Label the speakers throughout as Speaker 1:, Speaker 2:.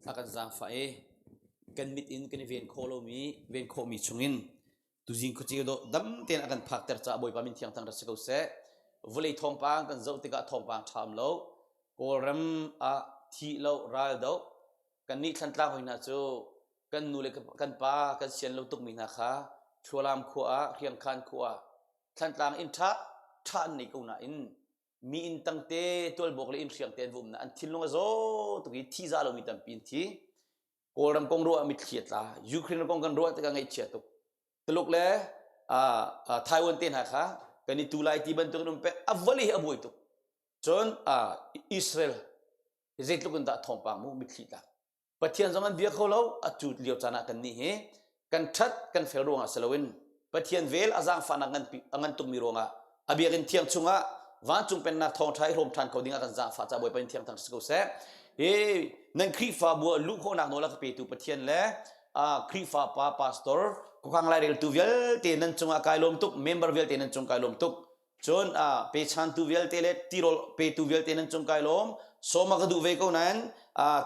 Speaker 1: A kan zaangfah i kan mit in kan i ven khawh lomi ven khawhmi chungin tuzing khuaceu dawh dam tein a kan phakter caah Bawipa min thiang thang rak si ko seh. Vawlei thawngpang kan zoh tikah thawngpang ṭha um lo. Kawlram ah thih lo ral doh kannih Thlantlang hoi hna cu kan nu le kan pa kan sian lo tukmi hna kha Thlualam khua ah Hriangkhan khua ah Thlantlang inn ṭha ṭha an nei ko nain mi inn tangte tualbawk le inn hriang te an va um na an thinlung a zaw tuk i thi za lomi tampi an thi. Kawlram kong ruah ah mitthli a tla. Ukraine kong kan ruah tikah ngaihchia tuk. Tuluk le Taiwan te hna kha kan i tu lai ti bantuk in um peng a vawlei hi a buai tuk. Cun Israel zeitluk in dah thawngpang mu mitthli tlak. Pathian zong an bia kho lo a cu lio caan ah kannih hi kan ṭhat kan fel ruangah si loin Pathian vel a zaangfahnak nganpi a ngan tukmi ruangah a biakinn thiang chungah vancung pennak thawngṭha i hrawm ṭhan kho dingah kan zaangfah ca Bawipa in thiang thang si ko seh. Hi nan Khrihfabu ah luh khawhnak nawl a ka petu Pathian le Khrihfa pa pastor khuakhang laireltu vialte nan cungah kai lawm tuk member vialte nan cung kai lawm tuk Cun pechantu vialte le tirawl petu vialte nan cung kai lawm. Sawm a ka duh ve ko nain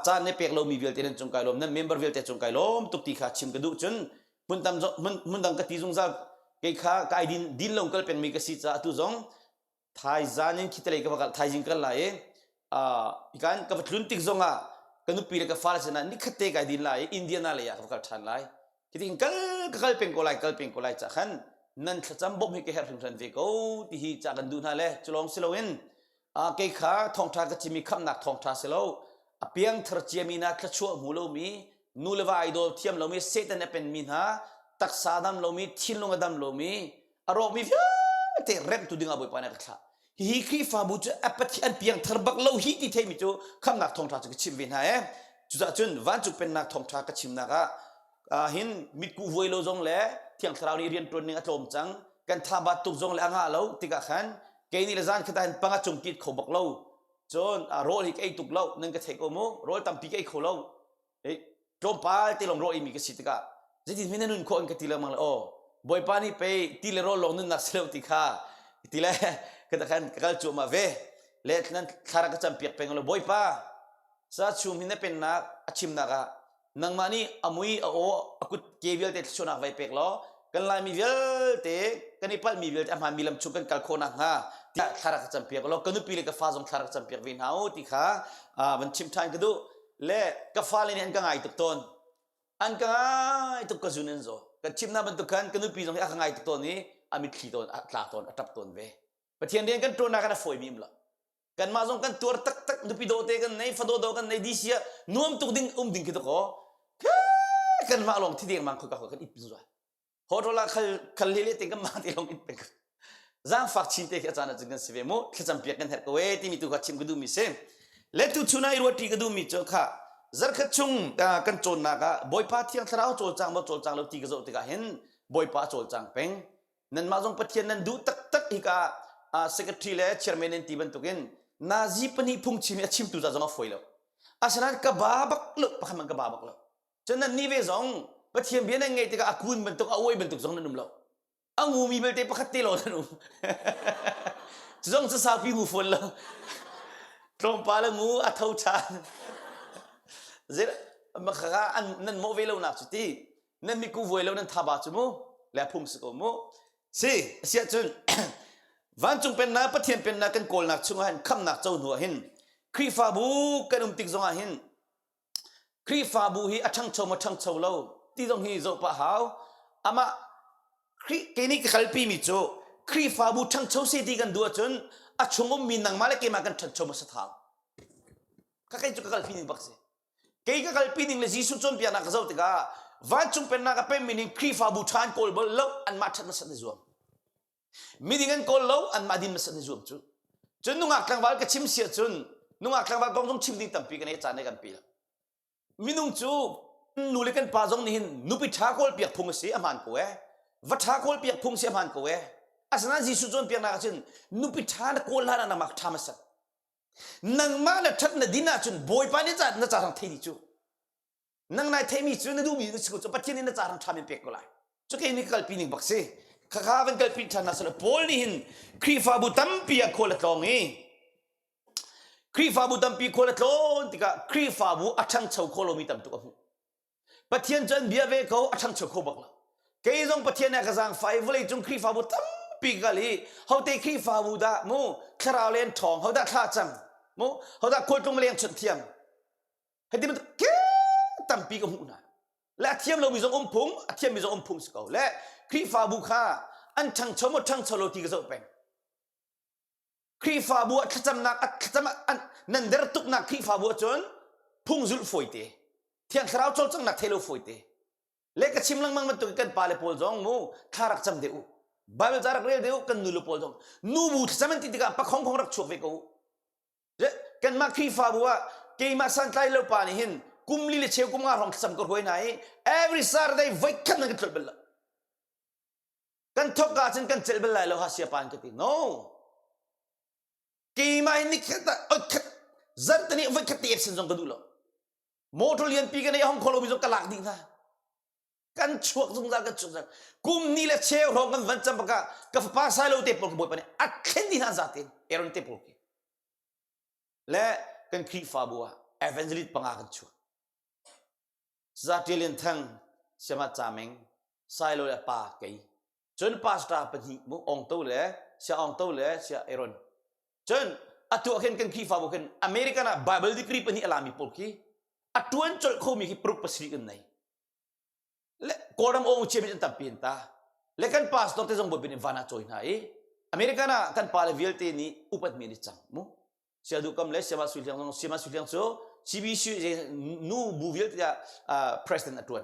Speaker 1: caan ne pek lomi vialte nan cung kai lawm. Nan member vialte cung kai lawm tuk ti kha chim ka duh. Cun hmun tam hmun dang ka ti zungzal kei kha kai din din lo kal pengmi ka si caah atu zong thaizan in khitalei ka va kal thaizing kal lai i kan ka va tlun tik zong ah ka nupi le ka fale sinah nikhat te kai din lai i Indiana lei ah ka va kal ṭhan lai. Hitin kal ka kal peng ko lai kal peng ko lai ca khan nan thlacam bawmh hi ka herh hringhran ve ko ti hi ca kan duh hna le culawng si loin kei kha thawngṭha ka chimi khamnak thawngṭha si lo a piangthar ciami hna thluachuah hmu lomi nu le va ai daw thiam lomi Satan a penmi hna taksa dam lomi thinlung a dam lomi a rawkmi vialte remhtu dingah Bawipa nih a ka thlah hihi Khrihfabu cu a Pathian piangthar bak lo hi ti theimi cu khamnak thawngṭha cu ka chimh ve hna ee cucaah cun vancung pennak thawngṭha ka chimnak ah hin mitkuh vuai lo zong le thiang thlarau nih rian ṭuan ning a tlawm cang kan tha bat tuk zong le a ngah lo tikah khan kei nih le zan khat ah hin panga cung kit kho bak lo cun rawl hi ka ei tuk lo nan ka thei ko mu rawl tampi ka ei kho lo tlawmpal te lawng rawl eimi ka si tikah zeitin hme na nun khawh in ka ti lengmang le aw bawipa nih pei ti le rawl lawng nunnak si lo ti kha ti le ka khan ka kal cuahmah ve le nan thlara ka campiak peng lo bawipa sa chum hi na pennak a chimnak ah nangmah nih a mui a aw a kut ke vialte thluachuahnak vai pek law kan laimi vialte kan i palhmi vialte a hmaanmi lam chung kan kal khawh nakhnga tiah thlara ka campiak law ka nupi le ka fa zong thlara ka campiak ve hna u ti kha van chim ṭhan ka duh le ka fale nih an ka ngai tuk tawn an ka ngai tuk ka zun an zaw kan chimnak bantuk khan ka nupi zong hi a ka ngai tuk tawn i a mitthli tawn a tla tawn a ṭap tawn ve pathian rian kan ṭuannak kan a fawimi um lo kanmah zong kan tuar taktak nupi dawte kan nei fado do kan nei di sia nuam tuk ding um ding khi to ko kanmah lawng thi deng mang khoi ka kan ip zungzal hotel ah khal khal le le te kan mah te lawng it peng zaangfak chin te khi a caan ah cun kan si ve mu thlacam piak kan herh ko e timi tu kha chim ka duhmi si le tu chun ah i ruahṭi ka duhmi cu kha zarkhat chung kan cawnnak ah Bawipa Thiang Thlarau cawlcang maw cawlcang lo ti ka zoh tikah hin Bawipa cawlcang peng nanmah zong Pathian nan duh taktak hika secretary le chairman nan ti bantukin nazi pahnih phungchim i a chimtu ca zong a fawi lo asinain ka ba bak lo pakhat man ka ba bak lo Cun nan nih ve zong Pathian bia nan ngaih tikah a kun bantuk a uai bantuk zong nan um lo. A ngumi belte pakhat te lawng nan um. Cu zong cu saupi ngu fawn lo. Tlawmpal a ngu a tho ṭhan. Zer makhaka an nan mawh ve lo nak cu ti. Nan miku vuai lo nan thaba cu mu. Le phung si ko mu. Si, asiah cun vancung pennak Pathian pennak kan kawlnak chungah hin khamnak co hnu ah hin Khrihfabu kan um tik zongah hin Khrihfabu hi a ṭhangcho maw ṭhangcho lo ti zong hi zoh pah hau. Amah Khrih kei nih ka kalpimi cu Khrihfabu ṭhangcho seh ti kan duh ahcun a chung ummi nangmah le keimah kan ṭhancho hmasa thau. Ka kei cu ka kalpi ning bak si. Kei ka kalpi ning le Jesuh cawnpiaknak ka zoh tikah vancung pennak a pemmi ning Khrihfabu ṭha an kawl bal lo anmah ṭhat hmasat na zuam. Miding an kawl lo anmah din hmasat na zuam cu. Cun nungak tlangval ka chim si ahcun nungak tlangval kong zong chim ding tampi kan ei caan kan pe lo. Minung cu nu le kan pa zong nih hin nupi ṭha kawl piak phung a si a hmaan ko ee. Va ṭha kawl piak phung si a hmaan ko ee. Asinain Jesuh cawnpiaknak ah cun nupi ṭha na kawl hlan ah nangmah ṭha hmasat. Nangmah na ṭhat na din ahcun Bawipa nih na ca rang thei dih cu. Nang nai theimi cu na duhmi na si ko cu Pathian nih na ca rang ṭha min pek ko lai. Cu kei nih ka kalpi ning bak si. Khakha van kalpi ṭhan hna selaw Paul nih hin Khrihfabu tampi ah khual a tlawng i. Khrihfabu tampi khual a tlawn tikah Khrihfabu a ṭhangcho kho lomi tam tuk a hmuh. Pathian cu an bia ve ko, a ṭhangcho kho bak lo. Kei zong Pathian he ka zaangfah i vawleicung Khrihfabu tampi ka kal i hote Khrihfabu dah mu thlarau le an ṭhawng, hodah thla cam, mu hodah khualtlung leng chawnh thiam. Hiti bantuk ke tampi ka hmuh hna. Le a thiam lomi zong um phung, a thiammi zong um phung si ko. Le Khrihfabu kha an ṭhangcho maw ṭhangcho lo ti ka zoh peng. Khrihfabu ah thlacamnak a thlacam ah nan der tuknak Khrihfabu ahcun phung zulh fawite Thiang Thlarau cawlcanghnak thei lo fawite le ka chim lengmang bantuk kan pale pawl zong mu thla rak cam deuh u Bible ca rak rel deuh kan nule pawl zong nu bu thlacam an ti tikah pakhong khong rak chuak ve ko u kanmah Khrihfabu ah keimah santlai lo pa nih hin kum li le cheu kum nga hrawng thlacam ka hruai hna i every Saturday voi khat nan kan tlolh bal lo Kan thok ka cun kan celh bal lai lo ha siapa an ka ti. No. Keimah hi nikhat ah oi khat zarhteni voi khat te absent zong ka duh lo. Motor lianpi ka nei hong kho lomi zong ka lak dih hna. Kan chuak zungzal kan chuak zungzal. Kum ni le cheu hrawng kan van cam baka ka fapa sai lo te pawl ka bawipa nih a thlen dih hna zatin Aaron te pawl ki. Le kan Khrihfabu ah evangelist panga kan chuak. Zatilian Thang, Siama Cameng, Sailo le pa kei. Cun pastor pahnih mu Ong To le Sia Ong To le Sia Aaron. Cun atu ah khin kan Khrihfabu khin American ah Bible degree pahnih a lami pawl khi a tuan colh khomi khi paruk pasarih kan nei. Le Kawlram ong chiami an tampi an ta. Le kan pastor te zong bawibin in van ah cawi hna i American ah kan pale vialte nih upatmi an i cang mu. Sia Duh Kam le Siama Sui Hliang zong Siama Sui Hliang cu CBC nu bu vialte ah president a tuan.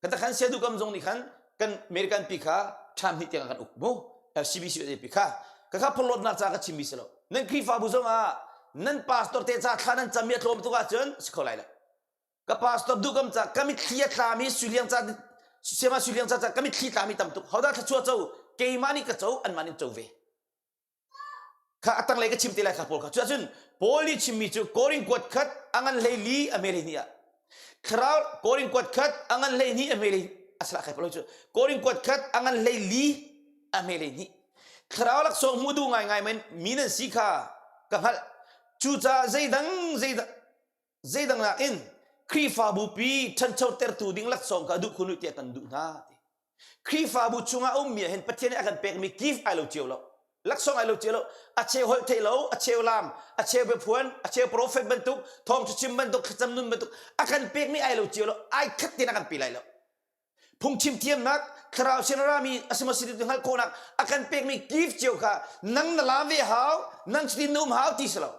Speaker 1: Kan khan Sia Duh Kam zong nih khan kan American pi kha ṭham hnih tiang kan uk mu CBC pi kha ka kha phorhlawtnak ca ka chimmi si lo. Nan Khrihfabu zong ah nan pastor te ca thla nan cam i a tlawm tuk ahcun si kho lai lo. Ka pastor Duh Kam ca ka mitthli a tlami Sui Hliang ca Siama Sui Hliang ca ca ka mitthli tlami tam tuk. Hodah thluachuah co keimah nih ka co anmah nih co ve. Kha a tanglei ka chim te lai kha Paul kha. Cuahcun Paul nih chimmi cu Korin kuat khat a ngan hlei li a hme hlei hnih ah. Thlarau Korin kuat khat a ngan hlei hnih a hme hlei a salah kai Paul cu Korin kuat khat a ngan hlei li a hme hlei hnih. Thlarau laksawng hmu duh ngaingai men mi nan si kha ka hngalh. Cucaah zeidang zeidang zeidang nakin Khrihfabu pi ṭhanchotertu ding laksawng kha duh khun u tiah kan duh hna. Khrihfabu chungah a ummi ah hin Pathian nih a kan pekmi gift ai lo cio lo. Laksawng ai lo cio lo. A cheu holh theih lo, a cheu lam, a cheu biaphuan, a cheu prophet bantuk, thawngṭha chim bantuk, thlacam nun bantuk a kan pekmi ai lo cio lo. Ai khat tein a kan pe lai lo. Phungchim thiamnak, thlarau sin a rami a si maw si ti hngalh khawhnak a kan pekmi gift cio kha nang na lam ve hau, nang cutin na um hau ti si lo.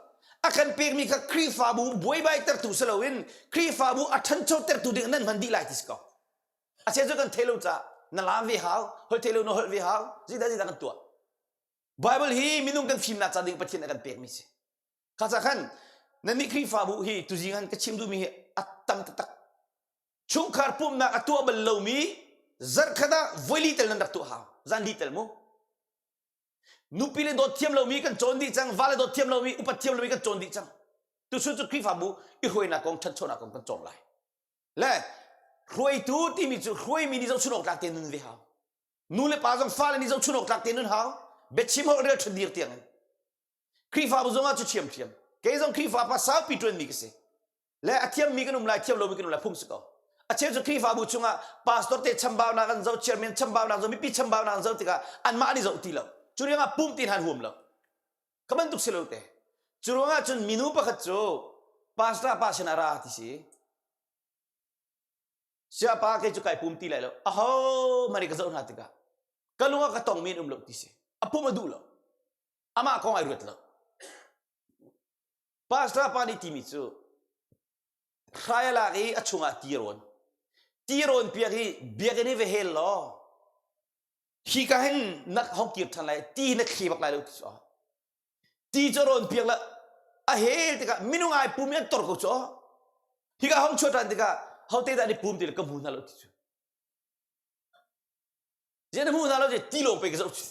Speaker 1: A kan pekmi kha Khrihfabu buaibai tertu si loin Khrihfabu a ṭhanchotertu ding nan hman dih lai ti si ko. A cheu cu kan thei lo caah na laam ve hau, holh thei lo na holh ve hau, zeidah zeidah kan tuah. Bible hi minung kan fimnak ca ding Pathian a kan pekmi si. Kha ca khan nannih Khrihfabu hi tuzing han ka chim duhmi hi a tam taktak. Chungkhar pumhnak a tuah bal lomi zarhkhat ah voili tel nan rak tuah hau. Zan li tel mu. Nupi le dawt thiam lomi kan cawn dih cang, va le dawt thiam lomi, upat thiam lomi kan cawn dih cang. Tuchun cu Khrihfabu i hruainak kong, ṭhanchonak kong kan cawng lai. Le hruaitu timi cu hruaimi nih zohchun awk tlak te nun ve hau. Nu le pa zong fale nih zohchun awk tlak te nun hau. Biachim holh rel ṭhut dir tiang in. Khrihfabu zong ah cu ṭhiamṭhiam. Kei zong Khrihfa pa saupi ṭuanmi ka si. Le a thiammi kan um lai, thiam lomi kan um lai phung si ko. A cheu cu Khrihfabu chungah pastor te chambaunak an zoh, chairman chambaunak zoh, mipi chambaunak an zoh tikah anmah an i zoh ti lo. Cu ruangah pum ti hna an huam lo. Ka bantuk si lo te. Cu ruangah cun minu pakhat cu pastor pa sin ah ra ti si. Siapa kei cu kai pum ti lai lo. Aho hmanh ka zoh hna tikah ka lung ah ka tongmi an um lo ti si. A pum a duh lo. Amah kong ai ruat lo. Pastor pa nih timi cu hrai a lak i a chungah ti rawn. Ti rawn piak i biakinn i va hel law hi ka hin na hong kir ṭhan lai ti na thli bak lai lo ti cu. Ti cu rawn piak la a hel tikah minung ai pum i an tor ko cu. Hika hong chuah ṭhan tikah hote dah an i pum ti le ka hmu hna lo ti cu. Ziah na hmu hna lo ti ti lawng pe ka zoh cu.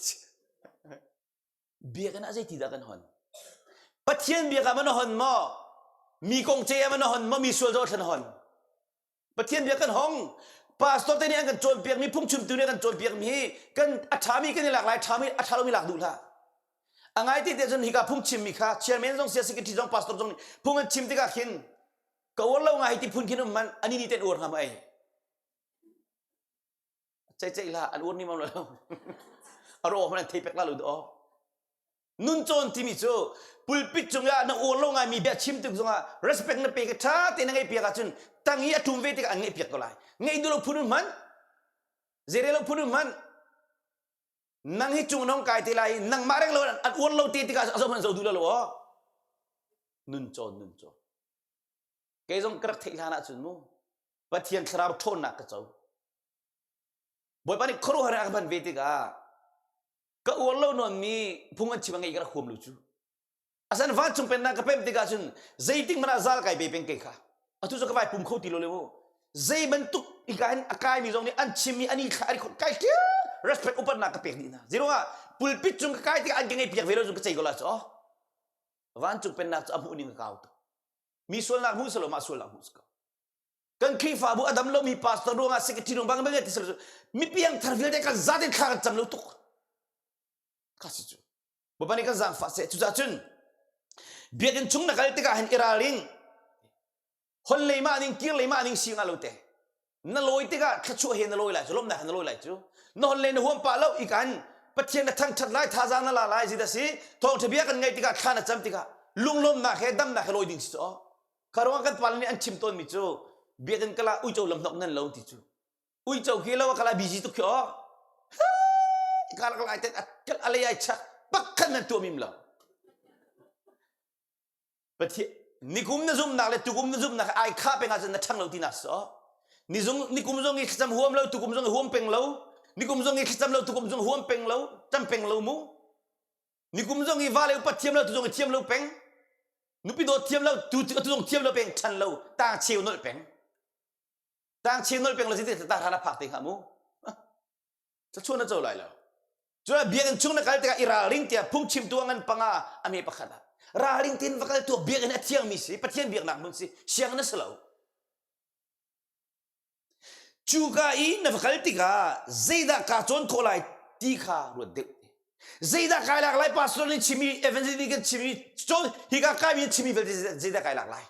Speaker 1: Biakinn ah zeiti dah kan hon? Pathian biak ah man a hon maw? Mi kong ce ah man a hon maw? Mi sual zoh thlan hon? Pathian biak kan hong. Pastor te nih an kan cawnpiakmi, phungchimtu nih an kan cawnpiakmi hi kan a ṭhami kan i lak lai, ṭhami a ṭha lomi lak duh hlah. A ngai ti te cun hika phungchimmi kha chairman zong sia secretary zong pastor zong nih phung an chim tikah khin ka uar lo ngai ti phun khin um man ani ni ten uar hnga ma ei. Cei cei la an uar ni mam lo. A ro man an thei pek la lo do. Nun cawn timi cu pulpit cungah na uar lo ngaimi bia chim tik zongah respect na pe ka ṭha te na ngeih piak ahcun tang i a ṭum ve tikah an ngeih piak ko lai. Ngeih duh lo phun hmanh, zeirel lo phun hmanh, nang hi cung nong kai te lai nangmah reng lo an uar lo te tikah a zoh hmanh zoh duh lo lo aw. Nun cawn nun cawn. Kei zong ka rak theih hlan ahcun mu Pathian thlarau ṭhawnnak ka co. Bawipa nih khuaruahhar a ka hman ve tikah ka uar lo nawnmi phung an chim a ngeih ka rak huam lo cu asan vancung pennak ka pem tikah cun zeitik hmanh ah zal kai pe peng ke kha atu cu ka vai pum kho ti lo le mu zei bantuk ika hin a kaimi zong nih an chimmi an i thla an kai ṭia respect upatnak ka pek dih hna zeiruangah pulpit cung ka kai tikah an ka ngei piak ve lo cu ka cei ko la cu vancung pennak cu a hmuh ning ka kau tuk mi sualnak hmu selo mah sualnak hmu ko kan Khrihfabu a dam lomi pastor ruangah secretary ruang bang bang ti selo mi piangthar vialte kan zaten thla kan cam lo tuk kha si cu Bawipa nih kan zaangfah seh cucaah cun biakinn chung na kal tikah hin i ralring hon lei mah ning kir lei mah ning si nga lo te na lawi tikah thluachuah he na lawi lai cu lawmnak he na lawi lai cu na hon le na huam pah lo i kan Pathian na thangthat lai thazaang na la lai zit a si thawngtha bia kan ngaih tikah thla na cam tikah lunglawmnak he damnak he lawi ding si cu Kha ruangah kan pale nih an chim tawnmi cu biakinn kala uico lamhnok nan lo ti cu. Uico khi lo kala busy tuk khi aw. Kala kala ai a lei ai chak pakhat nan tuah mim lo. Pathian nikum na zumnak le tukum na zumnak ai kha peng ahcun na ṭhang lo ti nak so. Nizung nikum zong i thlacam huam lo tukum zong i huam peng lo. Nikum zong i thlacam lo tukum zong huam peng lo cam peng lo mu. Nikum zong i va le upat thiam lo tu zong i thiam lo peng. Nupi dawt thiam lo tu tu zong thiam lo peng chan lo tang cheu nolh peng. Tang cheu nolh peng lo si te ta hran a phak te hnga mu. Cachuan na co lai lo. Cun biakinn chung na kal tikah i ralring tiah phungchimtu a ngan panga a me pakhat ah ralring tin va kal tuah biakinn a thiangmi si Pathian biaknak hmun si siang na si lo. Cuka i na va kal tikah zeidah kaa cawn khawh lai ti kha ruat deuh. Zeidah kai lak lai pastor nih chimi evangelist nih kan chimi cawn hika kaimi chimi vialte zeidah kai lak lai.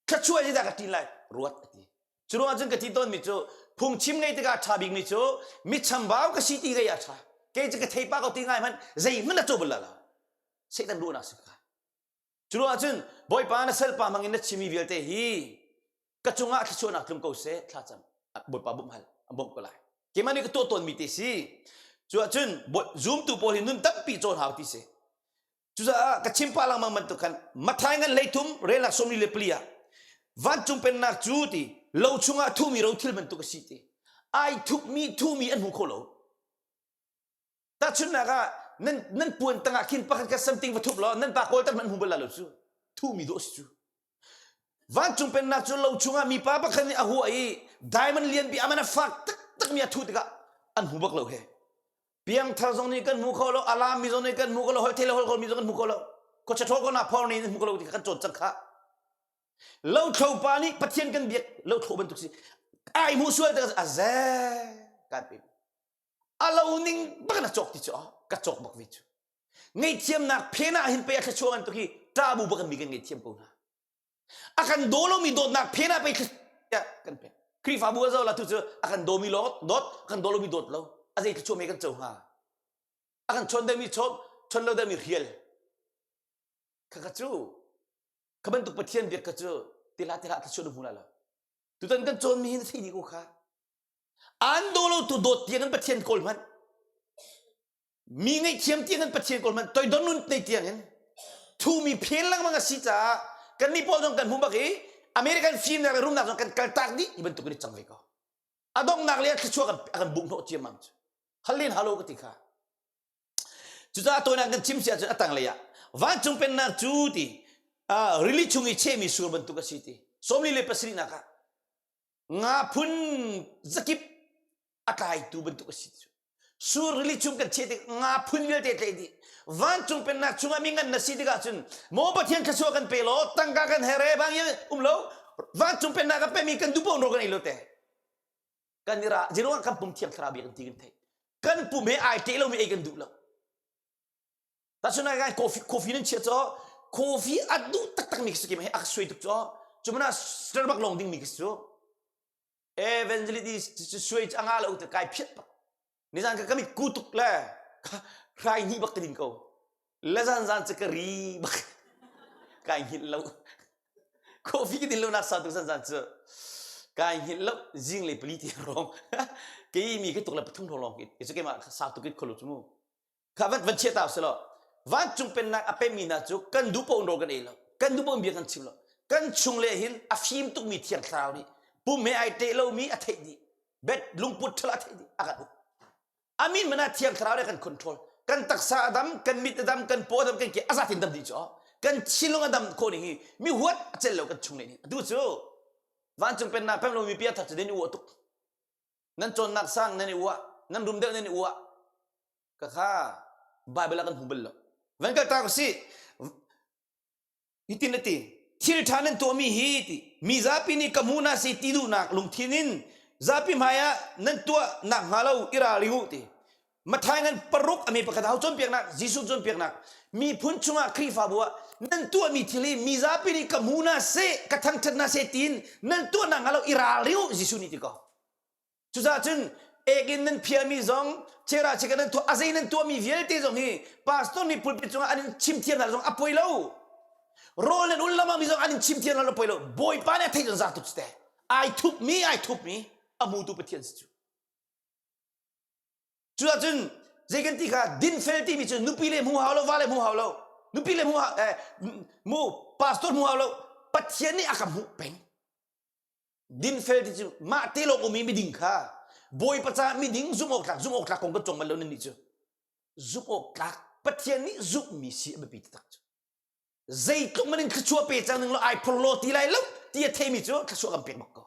Speaker 1: Thluachuah zeidah ka ṭin lai ruat a ti. Cu ruangah cun ka ti tawnmi cu phungchim ngei tikah a ṭha bikmi cu mi chambau ka si ti ngei a ṭha. Kei cu ka thei pah ko ti ngai hmanh zeihmanh na caw bal la lo. Satan ruahnak si kha. Cu ruangah cun Bawipa na salpa hmangin na chimmi vialte hi ka cungah thluachuahnak tlung ko seh thlacam Bawipa bawmh hal a bawmh ko lai keimah nih ka tuah tawnmi te si cu ahcun zumtu pawl hi nun tampi cawn hau ti si cucaah ka chim pah lengmang bantuk khan Mathai ngan hleithum relnak 44 ah vancung pennak cu ti lo chungah thumi rothil bantuk a si ti ai thupmi thumi an hmu kho lo Tahchunhnak ah nan nan puan tangah khin pakhat khat something va thup law nan pa kawl tan hmanh hmu bal la lo cu thumi dawh si cu vancung pennak cu lo chungah mipa pakhat nih a huah i diamond lian bi aman a fak taktak mi a thu tikah an hmu bak lo he piangthar zong nih kan hmu kho lo alam mi zong nih kan hmu kho lo holh thei le holh kho mi zong kan hmu kho lo khuacha thaw ko na phor nih hmu kho lo ti kan cawn cang kha lothlo pa nih pathian kan biak lothlo bantuk si ai hmu sual te a ze kan pe a lo ning bak na cawk ti cu ka cawk bak ve cu ngaihthiamnak phen ah hin pei a thluachuah ngan tuk hi ṭabu bak mi kan ngaihthiam ko hna a kan daw lomi dawtnak phen ah pei kan pek Khrihfabu a zo la tu cu a kan dawmi lo dawt a kan daw lomi dawt lo a zei thluachuah me kan co hnga a kan chawn deuhmi chawn chawn lo deuhmi rial kha kha cu kha bantuk Pathian biak kha cu tila tila thluachuah na hmu la lo tutan kan cawnmi hi na thei dih ko kha An daw lo tu dawt tiang in Pathian kawl hmanh. Mi ngaihthiam tiang in Pathian kawl hmanh. Toidor nun nei tiang in. Thumi phen lengmang a si caah kan nih pawl zong kan hmu bak i American fimnak le rumnak zong kan kaltak dih ti bantuk in i cang ve ko. A donghnak le a thluachuah kan a kan bungh hnawh ciammam cu. Hal len halo ka ti kha. Cucaah tawinak kan chim si ahcun a tanglei ah vancung pennak cu ti rili chung i chehmi sur bantuk a si ti. 47 nak ah nga phun zakip a tlaitu bantuk a si sur rili chung kan cheh tik nga phun vialte tlai dih vancung pennak chungah mi ngan na si tikah cun maw pathian thluachuah kan pe law tangka kan here bang in um lo vancung pennak a pemi kan duh ro kan ei lo te kan i ra ziruang kan pum thiang thlarau bia kan ti kan thei kan pum he ai te lo mi ei kan duh lo. Tahchunhnak ah coffee coffee nan chiah cu coffee a duh taktak mi khi si hi a suai tuk cu cu mana Starbucks lawng ding mi khi cu evangelist suai cu anga lo te kai phiat bak nizan ka kamit ku tuk le hrai ni bak ka din ko le zan zan cu ka ri bak kai hngilh lo coffee ka din lo nak sa tu zan zan cu kai hngilh lo zing le pali ti rong kei mi ka tuk le pathum rong ki cu keimah sa tuk it kholo chu mu kha van van chia ta selaw vancung pennak a pemi hna cu kan duh paoh in rawl kan ei lo kan duh paoh in bia kan chim lo kan chung le hin a fim tukmi thiang thlarau nih pum he ai teh lomi a theih dih bet lungput ṭhalo a theih dih a kan uk amin mana thiang thlarau nih kan control kan taksa a dam kan mit a dam kan paw a dam kan ke a zatin dam dih cu kan thinlung a dam khawh ning hi mi huat a cel lo kan chung le nih atu cu vancung pennak pem lomi pia thar cu den i uah tuk nan cawnnak sang nan i uah nan rum deuh nan i uah ka kha Bible ah kan hmu bal lo. Van kal ta si hitin a ti thil ṭha nan tuahmi hi ti mi zapi nih ka hmu na si ti duhnak lungthin in zapi hmai ah nan tuah nak hnga lo i ralring u ti Mathai ngan paruk a mi pakhat hau cawnpiaknak Jesuh cawnpiaknak miphun chungah Khrihfabu ah nan tuahmi thil hi mi zapi nih ka hmu na seh ka thangṭhat na seh tiin nan tuah nak hnga lo i ralring u Jesuh nih ti ko Cucaah cun ek in nan phiami zong chera cheka nan tuah a zei nan tuahmi vialte zong hi pastor nih pulpit cungah an in chim thiam hna zong a poi lo. Rawl nan ul lamang mi zong an in chim thiam hna a poi lo. Bawipa nih a theih zong za tuk te. Ai thupmi ai thupmi a hmutu Pathian si cu. Cucaah cun zei kan ti kha dinfel timi cu nupi le hmu hau lo va le hmu hau lo nupi le hmu hau eh, mu pastor hmu hau lo Pathian nih a ka hmuh peng. Dinfel ti cu mah te lawng um i miding kha Bawipa caah miding zumh awk tlak zumh awk tlak kong kan cong bal lo nan nih cu zumh awk tlak Pathian nih zumhmi si a biapi taktak cu zeitluk man in thluachuah pe cang ning law ai phur law ti lai lo ti a theimi cu thluachuah kan pek bak ko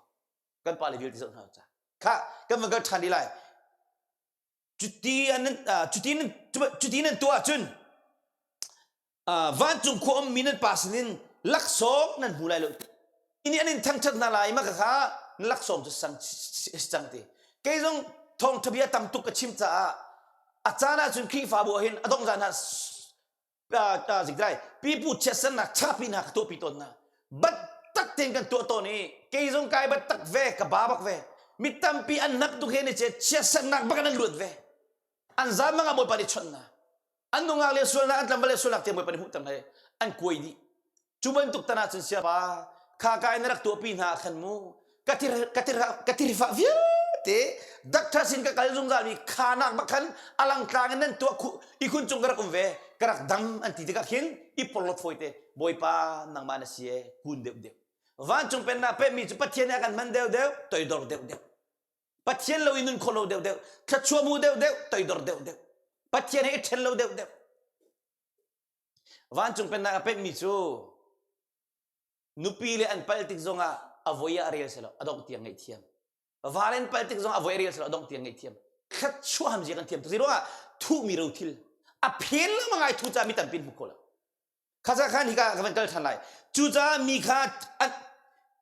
Speaker 1: kan pa le vialte zoh hna ca kha kan van kal ṭhan dih lai cuti an cuti nan cuti nan tuah ahcun vancung khua ummi nan pa sinin laksawng nan hmu lai lo ini an in thangṭhat hna lai ma kha na laksawng cu sang cang ti kei zong thawngṭha bia tam tuk ka chim caah a caan ahcun Khrihfabu ah hin a dongh zan ah zikdai pipu chiatsernak chapi hna ka tuahpi tawn hna bat tak tein kan tuah tawn i kei zong kai bat tak ve ka ba bak ve mi tampi an hnap tuk he ni che chiatsernak bak an luat ve an zam ah Bawipa nih chawnh hna an nungak le sualnak an tlangval le sualnak te Bawipa nih hmuhter hna an kuai dih cu bantuk tan ahcun siapa kha ka in rak tuahpi hna khan mu ka thir ka thir ka thirfah vialte doctor sin ka kal zungzal mi khanak bak khan alang tlang in nan tuah khu i khun cung ka rak um ve ka rak dam an ti tikah khin i porlot foi te Bawipa nangmah na si e kun deuh deuh vancung pennak pekmi cu Pathian nih a kan hman deuh deuh toidor deuh deuh Pathian lo in nun kho lo deuh deuh thluachuah mu deuh deuh toidor deuh deuh Pathian he i ṭhen lo deuh deuh vancung pennak a pekmi cu nupi le an pal tik zongah a voi ah rel selo a dongh tiang ngaihthiam val an pal tik zongah a voi rel selo a dongh tiang ngaihthiam thluachuah ham zia kan thiam tuk ruangah thuhmi rothil a phen lengmang ngai thu ca mi tampi hmu kho lo Kha khan hika ka van kal ṭhan lai. Cucaah mi kha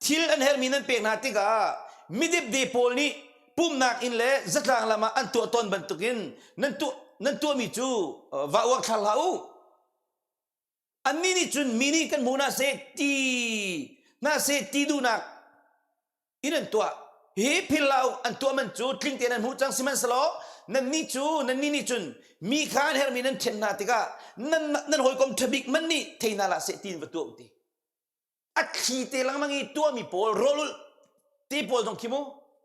Speaker 1: thil an herhmi nan pek hna tikah midepde pawl nih pumhnak inn le zatlang lam ah an tuah tawn bantukin nan tuah nan tuahmi cu va uang thlar hlah u. Annih nih cun mi nih kan hmu hna seh ti hna seh ti duhnak in an tuah hi philh an tuah man cu tling tein an hmuh cang sihmanhsehlaw nannih cu nannih nih cun mi kha an herhmi nan ṭhen hna tikah nan nan hawikom ṭhabik man nih thei hna hlah seh tiin va tuah u ti a thli te lengmang i tuahmi pawl rawlulh te pawl zong khi mu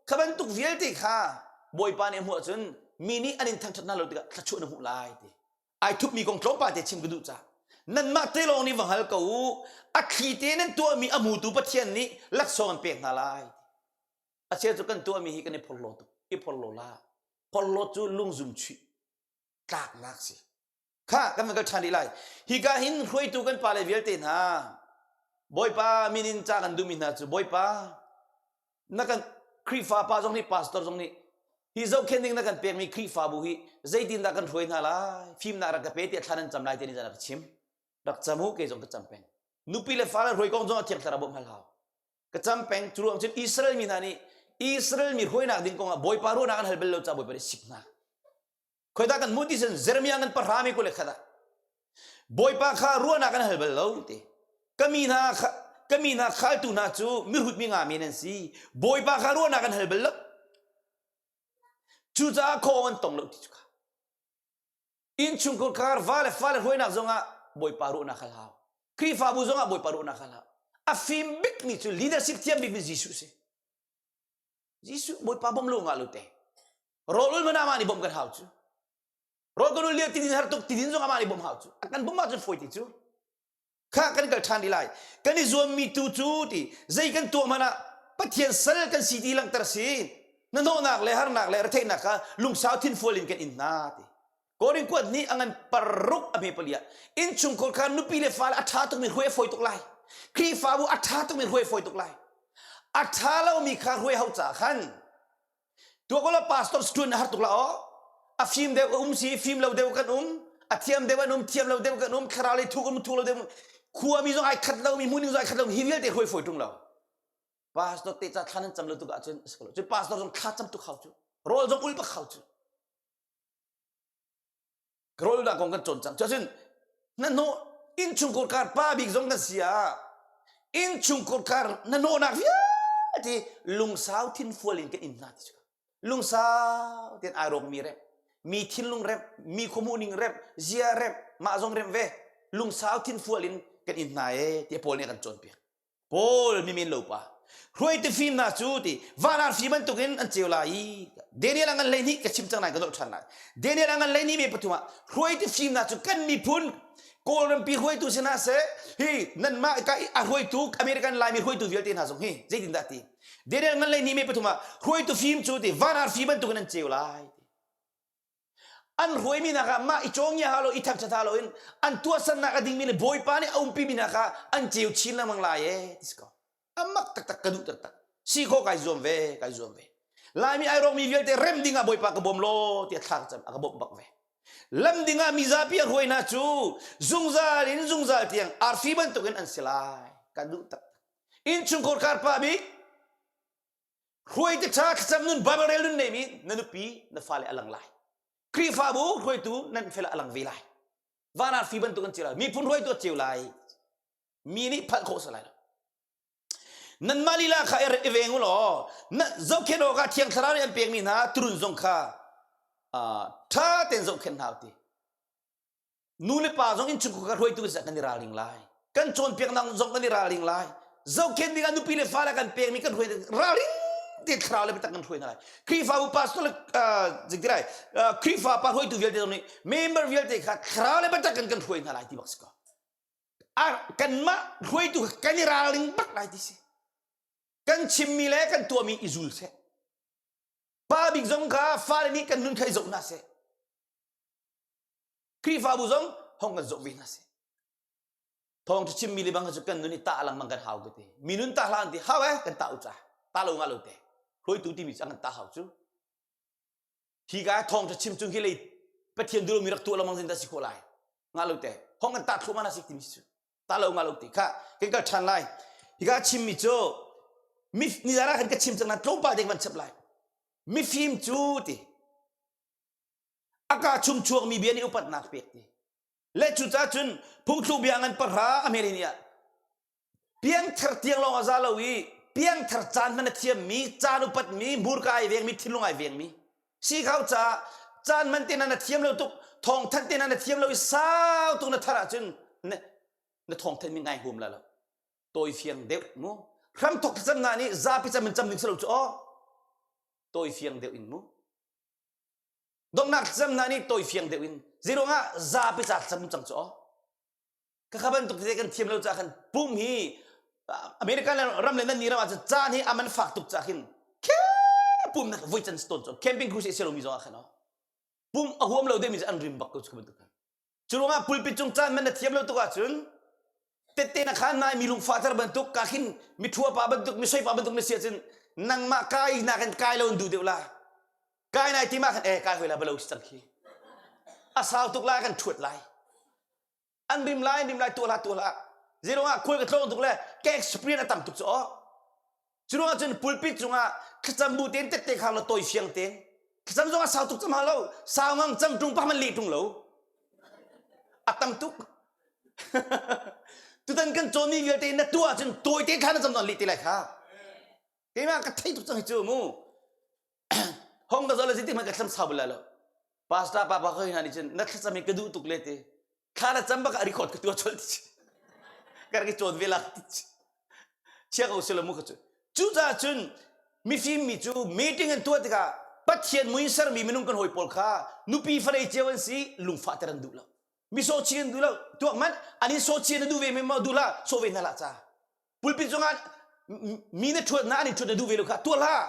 Speaker 1: kha bantuk vialte kha bawipa nih a hmuh ahcun mi nih an in thangṭhat hna lo tikah thluachuah na hmuh lai ti ai thupmi kong tlawmpal te chim ka duh ca nanmah te lawng nih va hngal ko u a thli te nan tuahmi a hmutu Pathian nih laksawng an pek hna lai a cheu cu kan tuahmi hi kan i phorhlaw tuk i phorhlaw la phorhlaw cu lungzum chuih tlaknak si kha kan van kal ṭhan rih lai hika hin hruaitu kan pale vialte hna Bawipa min in ca kan duhmi hna cu Bawipa na kan Khrihfa pa zong nih pastor zong nih hi zohkhenh ding na kan pekmi Khrihfabu hi zeitindah kan hruai hna lai fimnak rak ka pe tiah thla nan cam lai ti nih rak chim rak cam u kei zong ka cam peng nupi le fale hruai kong zong a thiang thlarau bawmh hal hau ka cam peng cu ruang cun Israel mi hna nih Israel mi hruainak ding kongah Bawipa ruahnak an hal bal lo ca Bawipa nih sik hna khoi dah kan hmuh ti cun Jeremiah ngan pahra mi kule khat ah. Bawipa kha ruahnak an hal bal lo ti. Ka mi hna ka mi hna khaltu hna cu mihrut mi nga men an si. Bawipa kha ruahnak an hal bal lo. Cucaah khuaawng an tong lo ti cu kha. Innchungkhar kar va le fale hruainak zongah Bawipa ruahnak hal hau. Khrihfabu zongah Bawipa ruahnak hal hau. A fim bikmi cu leadership thiam bikmi Jesuh si. Jesuh Bawipa bawm lo ngah lo te. Rawl ul mana mah nih bawmh kan hau cu. Rawl kan ul lio tidin har tuk tidin zong amah nih bawmh hau cu. A kan bawmh ahcun fawi ti cu. Kha kan kal ṭhan rih lai. Kan i zuammi tu cu ti zei kan tuah hmanh ah Pathian sal kan si ti langhter si. Hnahnawhnak le harnak le retheihnak kha lungsau thinfual in kan in hna ti. Korin kuat nih a ngan paruk a hme pali ah innchungkhar kha nupi le fale a ṭha tukmi hruai a fawi tuk lai. Khrihfabu a ṭha tukmi hruai a fawi tuk lai. A ṭha lomi kha hruai hau caah khan Tuah ko la pastor ṭuan a har tuk la aw. A fim deuh a um si, fim lo deuh kan um. A thiam deuh an um, thiam lo deuh kan um. Thlarau lei thuk um, thuk lo deuh. Khuami zong ai khat lo mi, hmuning zong ai khat lo mi, hi vialte hruai fawi ṭung lo. Pastor te ca thla nan cam lo tuk ahcun a si ko lo. Cun pastor zong thla cam tuk hau cu. Rawl zong ul bak hau cu. Rawl dah kong kan cawn cang. Cuacun na hnawh innchungkhar kar pa bik zong kan si ah innchungkhar kar na hnawhnak vialte lungsau thinfual in kan in hna ti cu. Lungsau tein ai rawkmi rep, mi thinlung rep, mi khuamuh ning rep, zia rep, mah zong rep ve. Lungsau thinfual in kan in hna ee tiah Paul nih a kan cawnpiak. Paul mimen lo pa hruaitu fimnak cu ti van arfi bantukin an ceu lai i Daniel a ngan 12 ka chim cang lai ka dolh ṭhan lai Daniel a ngan 12 me pathum ah hruaitu fimnak cu kan miphun Kawlrampi hruaitu si hna seh hi nanmah ka a hruaitu American Laimi hruaitu vialte hna zong hi zeitindah ti Daniel ngan 12 me pathum ah hruaitu fim cu ti van arfi bantukin an ceu lai An hruaimi hna kha mah i cawngia ha lo i thangṭhat ha loin an tuahsernak a dingmi le Bawipa nih a umpimi hna kha an ceu chin lengmang lai ee ti si ko. A mak taktak ka duh taktak. Si khawh kai zuam ve, kai zuam ve. Laimi ai rawkmi vialte rem ding ah Bawipa ka bawm law tiah thla ka cam a ka bawmh bak ve. Lam ding ah mizapi a hruai hna cu zungzal in zungzal tiang arfi bantukin an si lai. Ka duh taktak. Innchungkhar karpa bik Hruaitu ṭha thlacam nun Bible rel nun neimi na nupi na fale a lang lai. Khrihfabu hruaitu nan fel a lang ve lai. Van arfi bantuk an ceu lai. Miphun hruaitu a ceu lai. Mi nih phalh khawh si lai lo. Nanmah lila kha i veng u law na zohkhenh awkah Thiang Thlarau nih an pekmi hna turun zong kha ṭha tein zohkhenh hna u ti. Nu le pa zong innchungkhar ka hruaitu kan i ralring lai. Kan cawnpiaknak zong kan i ralring lai. Zohkhenh ding ah nupi le fale kan pekmi kan hruai ralring te thlarau le biatak kan hruai hna lai. Khrihfabu pastor le zingtirai Khrihfa pa hruaitu vialte zong nih member vialte kha thlarau le biatak kan kan hruai hna lai ti bak si ko. Kanmah hruaitu kan i ralring bak lai ti si. Kan chimmi le kan tuahmi i zul seh. Pa bik zong kha fale nih kan nun kha i zoh hna seh. Khrihfabu zong hong kan zoh ve hna seh. Thawng ṭha chimmi le bang cu kan nun i tah lengmang kan hau ka ti. Mi nun tah hlah an ti hau eh kan tah u ca. Ta lo nga lo te. Hruaitu timi cu an kan tah hau cu. Hi ka thawng ṭha chim chung hi lei Pathian duh mi rak tuah lengmang zin dah si khawh lai. Nga lo te. Hong kan tah thluahmah na si timi cu. Ta lo nga lo te. Kha kan kal ṭhan lai. Hi ka chimmi cu mi nizan ah khan ka chim cang na tlawmpal te kan van chap lai. Mifim cu ti a ka chung chuakmi bia nih upatnak pek ti le cucaah cun phungthluk bia ngan pahra a hmel ni ah piangthar tiang lawng a za lo i piangthar caan hman a thiammi caan upatmi hmurka ai vengmi thinlung ai vengmi si khau caah caan man te na thiam lo tuk thawngthanh te na thiam lo i sau tuk na thar ahcun na na thawngthanh mi ngai huam la lo tawi fiang deuh mu hramthok thlacam na nih zapi cam in cam ding si lo cu aw tawi fiang deuh in mu Donghnak thlacam hna nih tawi fiang deuh in zeiruangah zapi ca thlacam cang cu aw. Ka kha bantuk tete kan thiam lo caah khan pum hi American ram le nan ni ram ah cun caan hi a man fak tuk caah khin pum nak voi can ton cu camping crusade si lomi zong ah khan aw. Pum a huam lo deuhmi cu an rim bak ko cu bantuk khan. Cu ruangah pulpit cung caan man na thiam lo tuk ahcun tette na khan nai mi lungfahter bantuk ka khin mi thua pa bantuk mi soi pa bantuk na si ahcun nangmah kai nakin kai lo in duh deuh la. Kai nai ti ma khan eh kai hoi la balo si cang khi. A sau tuk lai kan thuat lai. An rim lai rim lai tuah hlah tuah hlah. Zeiruang ah khual ka tlawng tuk le ka experience a tam tuk cu aw. Cu ruangah cun pulpit cungah thlacam bu tein tette khang la tawi fiang tein thlacam zong a sau tuk cam ha lo sau ngang cam tung pa man leh tung lo a tam tuk. Tutan kan cawnmi vialte na tuah ahcun tawite thla na cam nawn lih te lai kha. Keimah ka thei tuk cang hi cu mu. Hong ka zoh le zeitik hmanh ka thlam sau bal lai lo. Pastor pa pa ko hna nih cun na thlacam hi ka duh tuk le ti. Thla na cam bak ah record ka tuah colh ti. Ka rak i cawn ve la ti. Chia ko sila mu ka cu. Cucaah cun mifim mi cu meeting an tuah tikah Pathian mui sermi minung kan hawi pawl kha nupi farei cio an si lungfahter an duh lo. Mi sawhchi an duh lo. Tuak man an in sawhchi na duh ve men maw duh hlah sawh ve hna hlah ca. Pulpit cungah mi na ṭhuat na an in ṭhuat na duh ve lo kha tuah hlah.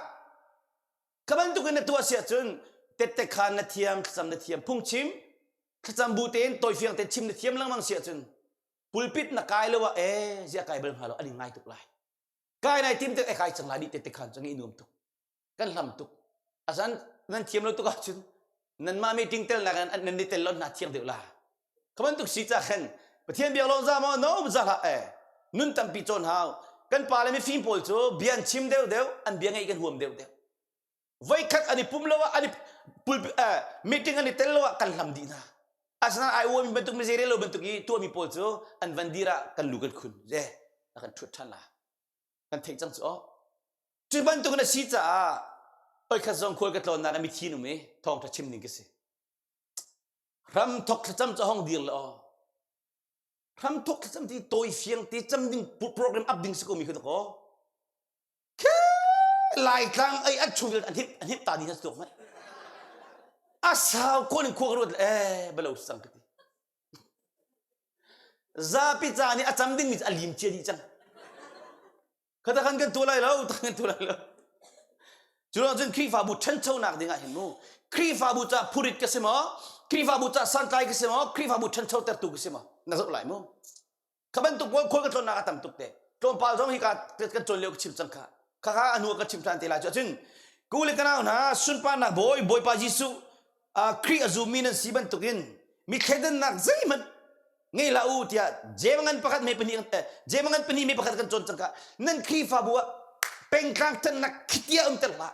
Speaker 1: Kha bantukin na tuah si ahcun tette khan na thiam, thlacam na thiam, phungchim, thlacam bu tein tawifiang tein chim na thiam lengmang si ahcun pulpit na kai lo ah ee ziah kai bal hnga lo an in ngai tuk lai. Kai nai tim tik e kai cang lai dih tette khan cu ngeih nuam tuk. Kan hlam tuk. Asan nan thiam lo tuk ahcun nanmah meeting tel nak in nan i tel lo hna thiang deuh la. Kha bantuk si ca khan Pathian biak lo za maw no za hlah e nun tampi cawn hau kan pa le mifim pawl cu bia an chim deuh deuh an bia ngeih kan huam deuh deuh voikhat an i pum lo ah an i pul eh, meeting an i tel lo ah kan hlam dih hna asinain ai uami bantuk mi zei lo bantuk i tuahmi pawl cu an van dir ah kan lu kan khun je a kan ṭhut ṭhan la kan theih cang cu oh cu bantuk na si caah oikhat zong khual ka tlawnnak ah mithi um i thawngṭha chim ding ka si Hramthok thlacam cu hong dir le aw. Hramthok thlacam ti tawi fiang ti cam ding program up ding si ko mi khi ko. Khe Laitlang ai an chung an hip an hip ta ding has tuk mai. A sau ko ning khua ka ruat eh balo sang ka ti. Zapi ca nih a cam ding mi a lim cia dih cang. Khata kan kan tuah lai lo, tak kan tuah lai lo. Cu ruang cun Khrihfabu ṭhanchonak ding ah hin mu Khrihfabu ca phurit ka si maw? Khrihfabu ca santlai ka si maw? Khrihfabu ṭhanchotertu ka si maw? Na zoh lai mu. Kha bantuk pawl khual ka tlawnnak a tam tuk te. Tlawmpal zong hi ka kan cawn lio ka chim cang kha. Kha kha a hnu ah ka chim ṭhan te lai cu ahcun ku le ka nau hna sunparnak bawi Bawipa Jesuh Khrih a zummi nan si bantukin mi thleidannak zeihmanh ngei hlah u tiah Jeim ngan pakhat me pahnih Jeim ngan pahnih me pakhat kan cawn cang ka nan Khrihfabu ah pengtlang ṭannak khitia umter hlah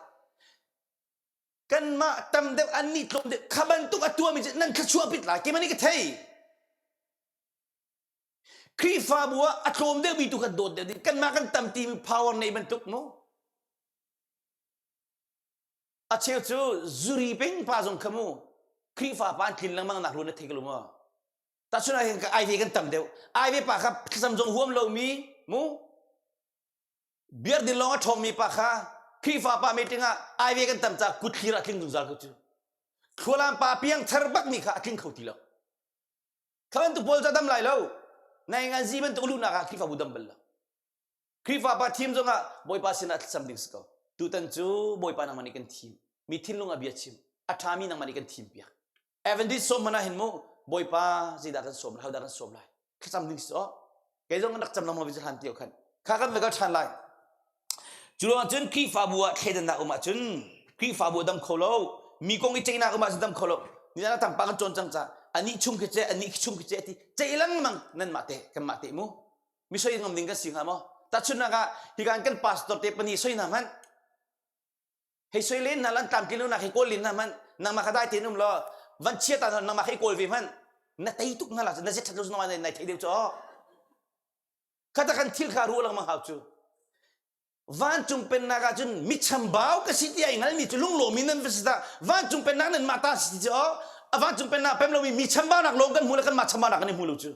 Speaker 1: kanmah tam deuh annih tlawm deuh kha bantuk a tuahmi cu nan thluachuah pit lai keimah nih ka thei Khrihfabu ah a tlawm deuhmi tu kan dawt deuh ding kanmah kan tam timi power nei bantuk mu A cheu cu zuri peng pa zong kha mu Khrihfa pa an tlin lengmang nak lu na thei ko lu maw? Tahchun ah hin aive kan tam deuh. Aive pa kha thlacam zong huam lomi mu beer din lawng a ṭhawngmi pa kha Khrihfa pa meeting ah aive kan tam caah kut thlir ah tling zungzal ko cu. Thlualam pa piang thar bakmi kha a tling kho ti lo. Kha bantuk pawl cu a dam lai lo. Nai ngan zi bantuk luhnak ah Khrihfabu dam bal lo. Khrihfa pa thim zongah Bawipa sinah thlacam ding si ko. Tutan cu Bawipa nangmah nih kan thim. Mi thinlung ah bia chim. A ṭhami nangmah nih kan thim piak. Adventist sawm hmanh ah hin mu Bawipa zeidah kan sawm lai, hodah kan sawm lai. Thlacam ding si aw. Kei zong kan rak cam lengmang ve hlan ti khan. Kha kan va kal ṭhan lai. Cu ruangah cun Khrihfabu ah thleidannak um ahcun Khrihfabu a dam kho lo. Mi kong i ceihnak um ahcun dam kho lo. Nizan ah tampa kan cawn cang ca. Anih chung khi ce, anih khi chung khi ce ti ceih lengmang nanmah te kanmah te mu. Mi soi ngam ding kan si hnga maw? Tahchunhnak ah hikan kan pastor te pahnih soi hna hmanh. Hei soi len hna lan tlamtlin lonak hei kawl len hna hmanh. Nangmah kha dai tein um law van chia ta hna nangmah hei kawl ve hmanh. Na tei tuk hna la na zet that lo nangmah nai thei deuh cu. Khata kan thil kha ruah lengmang hau cu. Vancung pennak ah cun mi chambau ka si ti ai hngalmi cu lunglawmi nan va si dah vancung pennak nan mah ta si ti cu a vancung pennak pem lomi mi chambaunak lawng kan hmu le kanmah chambaunak kan i hmu lo cu.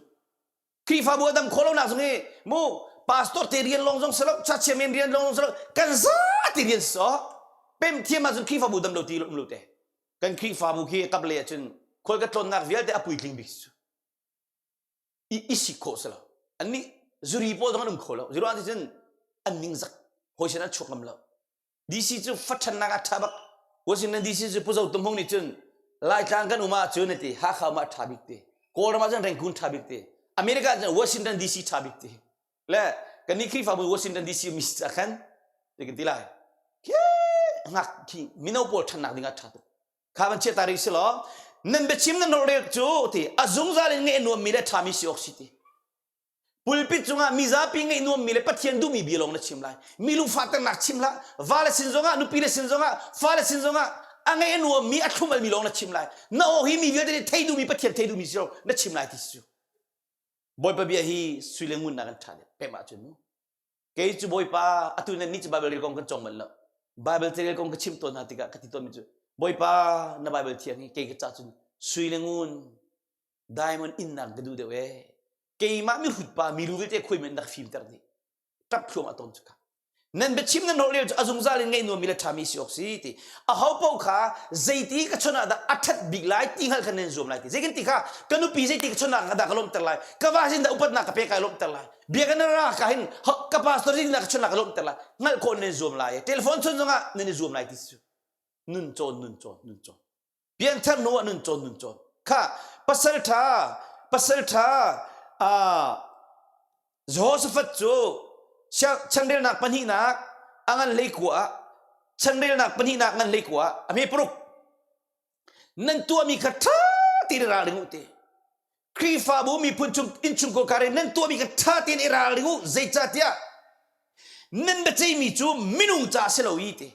Speaker 1: Khrihfabu a dam khawh lonak zong hi mu pastor te rian lawng zong si lo church men rian lawng zong si lo kan zate rian si so pem thiam ahcun Khrihfabu dam lo ti um lo te kan Khrihfabu khi kap le ahcun khual ka tlawnnak vialte a puitling bik si i i sik khawh si lo annih zuri pawl zong an um kho lo zuru ah cun an ningzak hawi sin an chuak ngam lo DC cu fatṭhannak ah ṭha bak. Washington DC cu Pu Zo Tum Hmung nih cun Laitlang kan um ahcun a ti, Hakha um ah ṭha bik ti. Kawlram ah cun Rangoon ṭha bik ti. America ah cun Washington DC ṭha bik ti. Le kannih Khrihfabu Washington DC mi ah khan ti kan ti lai. Khi ngak khi mino pawl ṭhannak ding ah ṭha tuk. Kha van chiah ta rih si law nan biachim nan holhrel cu ti a zungzal in ngeih nuammi le ṭhami si awk si ti. Pulpit cungah mizapi ngeih nuammi le Pathian duhmi bia lawng na chim lai. Mi lungfahternak chim hlah. Vale sin zongah, nupi le sin zongah, fale sin zongah a ngeih nuammi, a thlum almi lawng na chim lai. Na aw hi mi vialte nih thei duhmi Pathian thei duhmi si lo na chim lai ti si cu. Bawipa bia hi sui le ngun nak an ṭha deuh pem ahcun mu. Kei cu Bawipa atu nan nih cu Bible rel kong kan cawng bal lo. Bible rel kong ka chim tawn hna tikah ka ti tawnmi cu Bawipa na Bible thiang hi kei ka ca cun sui le ngun diamond innak ka duh deuh ee. Keimah mihrut pa milu vialte khuai men rak fimter dih. Ṭap thluam a tawn cu ka. Nan biachim nan rawh lio cu a zungzal in ngaih nuammi le ṭhami si awk si ti. Aho paoh kha zeiti ka chawnh ah dah a ṭhat bik lai ti hngalh kha nan zuam lai ti. Zei kan ti kha ka nupi zeiti ka chawnh ah dah ka lawmhter lai. Ka va sin dah upatnak ka pek ai lawmhter lai. Biakinn ra ka hin ka pastor sin dah ka chawnh ah ka lawmhter lai. Hngalh khawh nan zuam lai. Telephone chawnh zongah nan i zuam lai ti cu. Nun cawn nun cawn nun cawn. Pianthar hnu ah nun cawn nun cawn. Kha pasal ṭha pasal ṭha Jehoshaphat cu chanrelnak pahnihnak a ngan hleikua ah chanrelnak pahnihnak ngan hleikua ah a hme paruk nan tuahmi kha ṭha tein i ralring u ti Khrihfabu miphun chung innchungkhar kar in nan tuahmi kha ṭha tein i ralring u zeicahtiah nan biaceihmi cu minung ca si lo i ti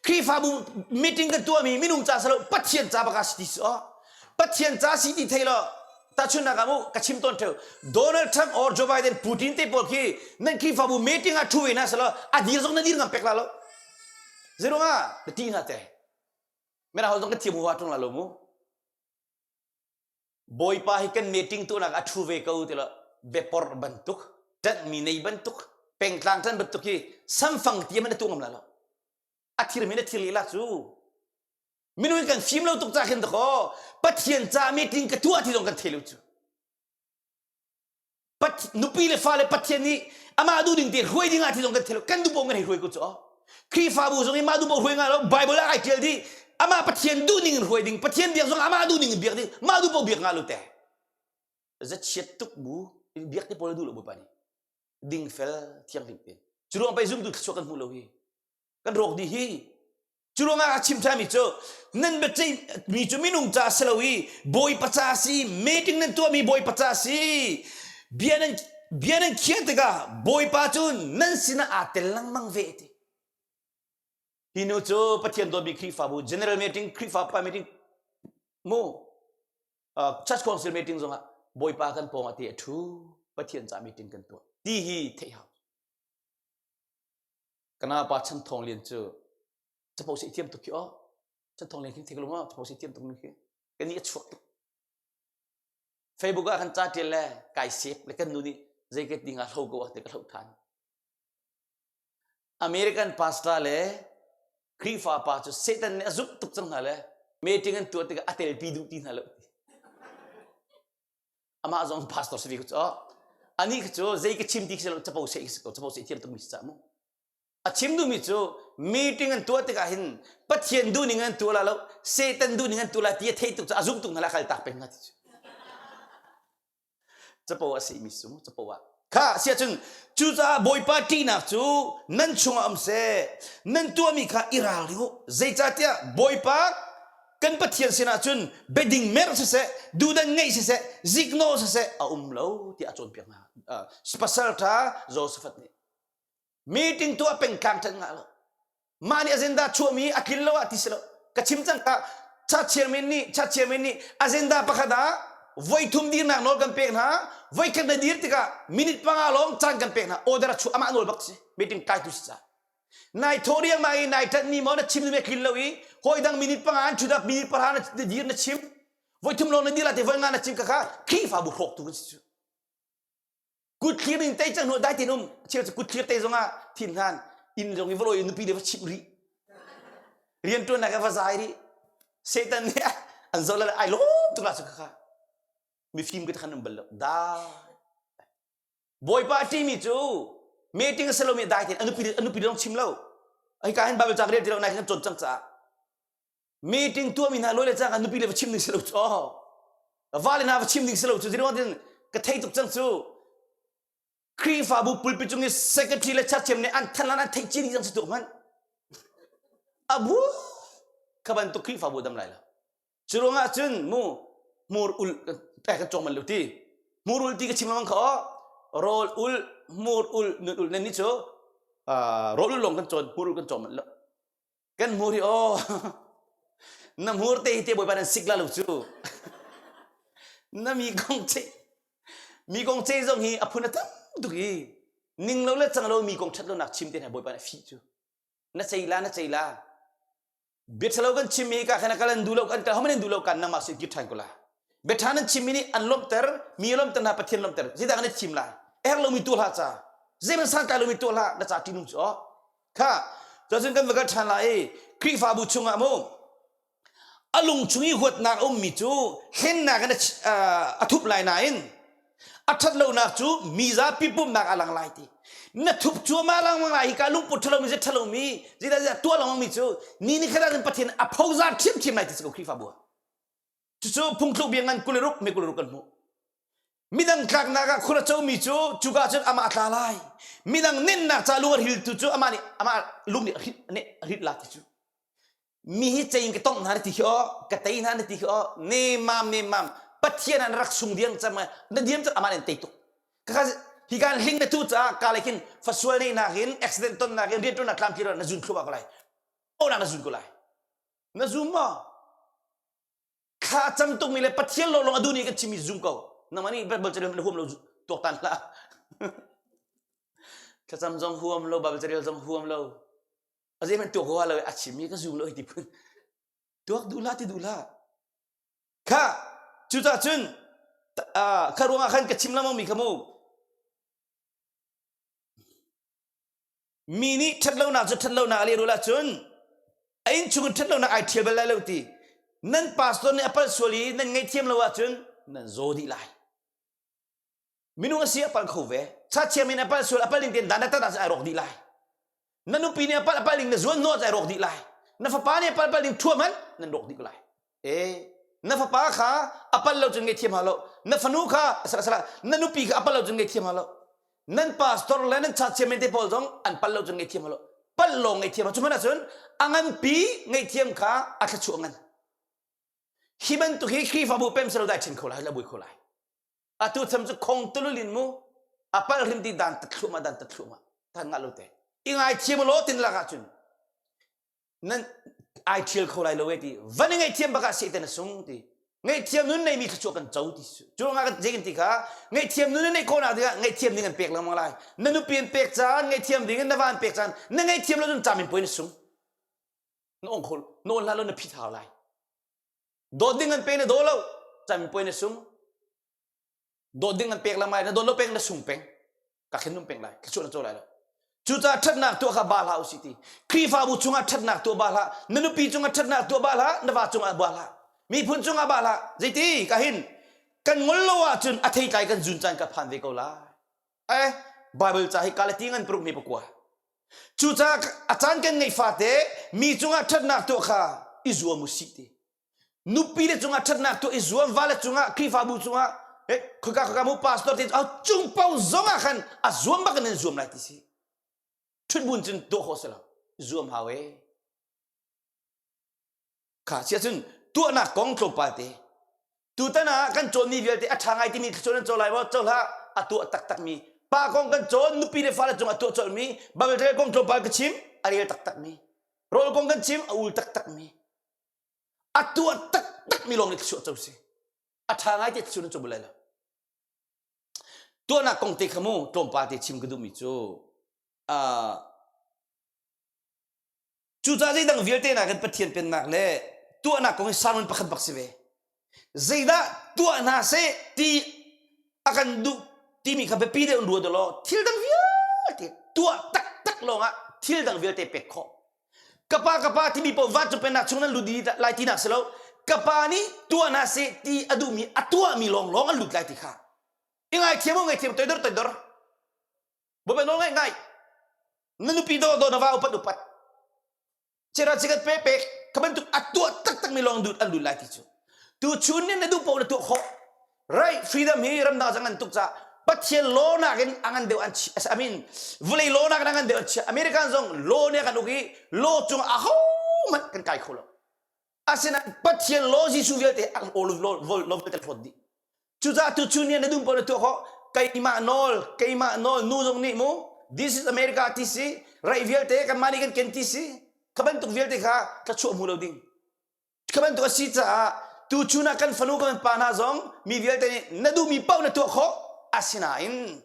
Speaker 1: Khrihfabu meeting kan tuahmi minung ca si lo Pathian ca bak ah si ti si aw Pathian ca si ti thei lo tahchunhnak ah mu ka chim tawn theu Donald Trump or Joe Biden Putin te pawl khi nan Khrihfabu meeting ah thu ve hna selaw a dir zong na dir ngam pek la lo zeirung ah na ti hna te mena ho zong ka thiam huwa tung la lo mu Bawipa hi kan meeting tuahnak a ṭhu ve ko ti lo biaporh bantuk ṭanhmi nei bantuk pengtlang ṭan bantuk hi samfang ti man a tuah ngam la lo a thir min a thir lila cu minung kan fim lo tuk ca khin dakaw Pathian ca meeting ka tuah ti zong kan thei lo cu nupi le fale Pathian nih amah duh ding te hruai ding ah ti zong kan thei lo kan duh paoh kan hei hruai ko cu Khrihfabu zong i mah duh paoh hruai nga lo Bible ah ai ṭial dih amah Pathian duh ning in hruai ding Pathian biak zong amah duh ning in biak ding mah duh paoh biak nga lo te zachiat tuk bu biak te pawl duh lo bawipa nih ding fel thianghlim te cu ruang pei zumtu thluachuah kan hmuh lo hi kan rawk dih hi Cu ruangah a chim ṭhanmi cu nan biaceihmi cu minung ca si lo i Bawipa ca a si, meeting nan tuahmi Bawipa ca a si. Bia nan, bia nan khiah tikah Bawipa cu nan sinah aa tel lengmang ve ti. Hi nu cu Pathian dawtmi Khrihfabu General Meeting, Khrihfa pa meeting mu uh, Church Council meeting zongah Bawipa kan pawng ah ti a ṭhu Pathian ca meeting kan tuah ti hi theih hau. Kana pa Chan Thawng Lian cu capo seh thiam tuk khi aw Chan Thawng Lian khi thik lo ma capo seh thiam tuk mi khi kan nih a chuak tuk Facebook ah kan ca tial le kai sep le kan nu nih zei ke ti nga hlo ko ah te ka hlo than American pastor le Khrihfa pa cu Satan nih a zumh tuk cang hna le meeting an tuah tikah a telpi duh ti hna lo amah zong pastor si ve cu anih cu zei ka chim ti khi lo capo seh si ko capo seh thiam tuk mi si ca mu a chim duhmi cu meeting an tuah tikah hin Pathian duhning an tuah la lo Satan duhning an tuah la ti a thei tuk cu a zumh tuk hna la kal tak peng hna ti cu capo a si mi su capo ah kha sia cun cucaah Bawipa ṭihnak cu nan chungah um seh nan tuahmi kha i ralring u zeicahtiah Bawipa kan Pathian sinah cun biading merh siseh duhdan ngeih siseh ziknawh siseh a um lo tiah a cawnpiak hna pasal ṭha Joseph nih meeting tuah pengtlang ṭan ngah lo mah nih agenda chuahmi a tlin lo ah ti si lo ka chim cang ka cha chairman nih cha chairman nih agenda pakhat ah voi thum dirnak nawl kan pek hna voi khat na dir tikah minute panga lawng caan kan pek hna order a chuah amah nawl bak si meeting kai tu si ca nai thaw riangmang i nai ṭanh mi maw na chim mi tlin lo i hawi dang minute panga an ṭhut ah minute pahra na dir na chim voi thum lawng na dir la te voi nga na chim ka kha Khrihfabu hrawktu kan si cu kut thlir in tei cang hnu dai tin um cheu cu kut thlir te zongah thin hnan inn zong i va lawi nupi le va chimh rih rianṭuannak va zai rih Satan nih an zoh le ai lawm tuk la cu kha mifim ka khan um bal lo da Bawipa a ṭihmi cu meeting a si lomi dai tein a nupi a nupi lawng chim lo hika hin Bible ca ka rel ti lo nai kan cawn cang caah meeting tuahmi hna lawi le cangka nupi le va chim ding si lo cu va le hna va chim ding si lo cu zeiruang tin ka thei tuk cang cu Khrihfabu pulpit cung i secretary le church nih an than lan an theih chin cang si tuk hmanh abu kha bantuk Khrihfabu dam lai lo cu ruangah cun mu hmur ul eh kan cawng man lo ti hmur ul ti ka chim lengmang kha rawl ul hmur ul nun ul nan ni cu rawl ul lawng kan cawn hmur ul kan cawng man lo kan hmur hi aw na hmur te hi te bawipa nan sik la lo cu na mi kong che. Mi kong ce zong hi a phun a tam tuk i ning lo le cang lo mi kong ṭhat lonak chim te hna Bawipa nih a fih cu. Na cei la na cei la. Bia ṭhalo kan chim i ka khan a kal an duh lo kan kal homan an duh lo kan nangmah sin kir ṭhan ko la. Bia ṭha nan chimmi nih an lawmhter, mi a lawmhter hna Pathian lawmhter. Zeidah kan i thim lai? A herh lomi tuah hlah ca. Zeihmanh santlai lomi tuah hlah na ca ṭihnung cu aw. Kha cun kan va kal ṭhan lai i Khrihfabu chungah mu a lung chung i huatnak a ummi cu hlennak in a thup lai nain a ṭhatlonak cu mi zapi pumhnak a lang lai ti na thup cuahmah lengmang lai hika lungput ṭhalomi zei ṭhalomi zeidah zeidah tuah lengmang mi cu ni ni khat ah cun Pathian a phozar ṭhiamṭhiam lai ti si ko Khrihfabu ah cucu phungthluk bia ngan 26 me 26 kan hmuh midang tlaknak ah khur a comi cu cuka cun amah a tla lai midang nennak ca lung a hriltu cu amah nih amah lung nih a hrit a hrit la ti cu mi hi cein ka tongh hna na ti khi aw ka tei hna na ti khi aw nemam nemam pathian an rak sung diang cam na diam cam amah nen tei tuk ka hi kan hling na tu caah ka le khin fasual nei nak in accident ton nak in riantuan nak tlam tli na zun thluah ko lai o na zun ko lai na zum maw thla cam tuk mi le pathian lo long adu ni kan chimi zum ko nangmah nih bible carel na huam lo tuak tan hlah thlacam zong huam lo bible carel zong huam lo a zeihmanh tuak huha lo a chimmi ka zum lo ti phun tuak duh hlah ti duh hlah kha cucah cun kha ruangah khan ka chim lengmang mi kha mu mi nih ṭhatlonak cu ṭhatlonak a lehrul ahcun a innchung in ṭhatlonak ai ṭhial bal lai lo ti nan pastor nih a palh sual i nan ngaihthiam lo ahcun nan zaw dih lai Minung a si a palh kho ve. Chachiam in a palh sual a palh ding tein dan a tat ahcun ai rawk dih lai. Na nupi nih a palh a palh ding na zuan hnawh ahcun ai rawk dih lai. Na fapa nih a palh palh ding ṭhuam hmanh nan rawk dih ko lai. E na fapa kha a palh lo cun ngaihthiam hau lo. Na fanu kha sala sala na nupi kha a palh lo cun ngaihthiam hau lo. Nan pastor le nan chachiam te pawl zong an palh lo cun ngaihthiam hau lo. Palh lawng ngaihthiam hau. Cu hmanh ahcun a nganpi ngaihthiam kha a thluachuah ngan. Hi bantuk hi Khrihfabu pem selo dai ṭhen kho lai, la bui kho lai. Atu tham cu khong tulul in mu a pal hrim ti dan tat thluahmah dan tat thluahmah tan ngah lo te. I ngai thiam law tin lak ahcun nan ai thial kho lai lo e ti van i ngaihthiam bak ah seh na sung ti ngaihthiam nun nei mi thluachuah kan co ti cu ruangah kan zei kan ti kha ngaihthiam nun neih khawhnak dingah ngaihthiam ding an pek lengmang lai na nupi an pek caan ngaihthiam ding in na va an pek caan na ngaihthiam lo cun cam in puai na sung na ong kho na on hlah lo na phit hau lai Dawt ding an pe na daw lo cam puai na sung. Dawt ding an pek lamai na dawt lo peng na sung peng. Ka khin num peng lai ka chuah na cho lai lo. Cucaah ṭhatnak tuah kha ba hlah usih ti. Khrihfabu chungah ṭhatnak tuah ba hlah. Na nupi cungah ṭhatnak tuah ba hlah. Na va cungah ba hlah. Miphun cungah ba hlah. Zeiti ka hin kan ngol lo ahcun a theitlai kan zun caan ka phan ve ko lai. Eh Bible ca hi kalati ngan paruk mi pakua. Cucaah a caan kan ngeih fate mi cungah ṭhatnak tuah kha i zuam u sih ti. Nupi le cungah ṭhatnak tuah i zuam, vale cungah, Khrihfabu cungah, eh, khoika khoika mu pastor te cung pau zong ah khan a zuam bak in an zuam lai ti si. Ṭhutbun cun tuah khawh si lo. Zuam hau e. Kha sia cun tuahnak kong tlawmpal te. Tutan ah kan cawnmi vialte a ṭha ngai timi thluachuah nan co lai maw? Co hlah. A tuah taktakmi pa kong kan cawn, nupi le fale cung a tuah colhmi, Bible rel kong tlawmpal ka chim, a rel taktakmi. Rawl kong kan chim, a ul taktakmi. A tuah taktakmi lawng nih thluachuah co si. A ṭha ngai ti thluachuah nan co bal lai lo. Tuahnak kong te kha mu tlawmpal te chim ka duhmi cu uh, Cucaah zeidang vialte nakin Pathian pennak le tuahnak kong hi sermon pakhat bak si ve. Zeidah tuah hna seh ti a kan duh timi kha biapi deuh in ruat law thil dang vialte tuah taktak lawngah thil dang vialte pek khawh. Ka pa ka pa timi paoh vancung pennak chung nan lut dih lai tinak si lo. Ka pa nih tuah hna seh ti a duhmi a tuahmi lawnglawng an lut lai ti kha. I ngaithiam u ngaithiam toidor toidor. Bawipa nawl ngaih ngai. Na nupi daw daw na va upat upat. Cera chikat pe pek ka bantuk a tuah taktak mi lawng dut an lut lai ti cu. Tu chun nih na duh paoh na tuah khawh. Right freedom hi ramdang ah ngan tuk ca Pathian law nakin a ngan deuh an chi I mean vawlei law nakin a ngan deuh an chia American zong law nih a kan uk i law cung ah aho hmanh kan kai kho lo. Asinain Pathian law Jesuh vialte a law law vialte hlawt dih. Cucaah tuchun ni na dum paoh na tuah khawh. Keimah nawl, keimah nawl nu zong nih mu this is America ti si, raih vialte kanmah nih kan ken ti si. Kha bantuk vialte kha thluachuah hmu lo ding. Kha bantuk a si caah tuchun ah kan fanu kan pa hna zong mi vialte nih na duhmi paoh na tuah khawh. Asinain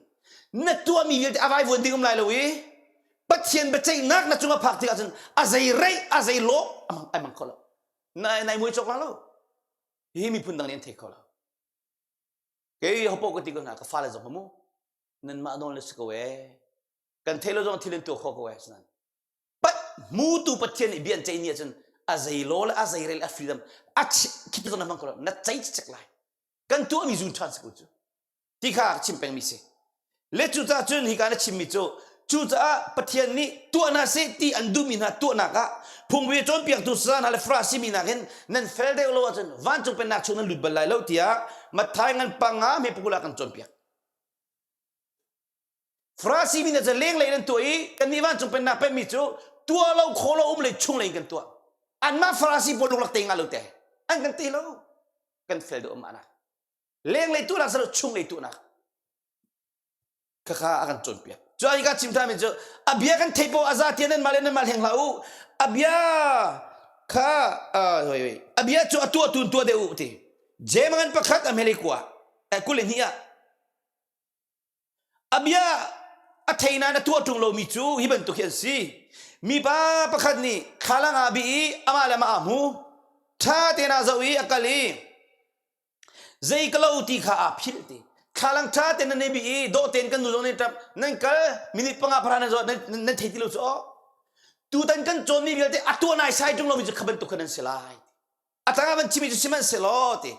Speaker 1: na tuahmi vialte a vaivuan ding um lai lo i Pathian biaceihnak na cung a phak tikah cun a zei reih a zei lawh ai mang kho lo. Na nai muai cawk la lo. Hi miphun dang nih an thei kho lo. Kei hopo ka ti ko hna ka fale zong mu nanmah nawl na si ko ee. Kan thei lo zong thil in tuah kho ko ee. Sinan pat hmutu Pathian nih bia an ceih ni ahcun a zei law le a zei rel a freedom a khit zong na hmang kho lo na cei cek lai. Kan tuahmi zun ṭhan si ko cu. Ti kha ka chim pengmi si. Le cucaah cun hika na chimmi cu cucaah Pathian nih tuah hna seh ti an duhmi hna tuahnak ah phungbia cawnpiaktu saya hna le Farasi mi nakin nan fel deuh lo ahcun vancung pennak chung nan lut bal lai lo tiah Matthai ngan panga hme pakul ah kan cawnpiak. Farasi mi hna cu lenglei in an tuah i kannih vancung pennak penmi cu tuah lo khawh lo um lei chung lei in kan tuah. Anmah Farasi pawl lunglak te ngah lo te. An kan te lo. Kan fel deuh amah nak. Lenglei tuahnak si lo chunglei tuahnak. Khakha a kan cawnpiak. Cu ai ka chim ṭhanmi cu a bia kan theih poah a za tiah nanmah le nanmah hleng hlah u. A bia kha a bia cu a tuah tu in tuah deuh u ti. Jeim ngan pakhat a hmeli kua 22 ah A bia a thei nain a tuah ṭung lomi cu hi bantuk hi an si. Mipa pakhat nih thlalang ah bih i amah le amah aa hmu. Ṭha tein aa zoh i a kal i zei ka lo ti kha aa philh ti. Thlalang ṭha tein nan i bih i dawh tein kan nu zong nih ṭap nan kal minute panga pahra nan zoh nan thei ti lo cu aw. Tutan kan cawnmi vialte a tuah naisai ṭung lomi cu kha bantuk khan an si lai. A tangah van chimmi cu sihmanhsehlaw ti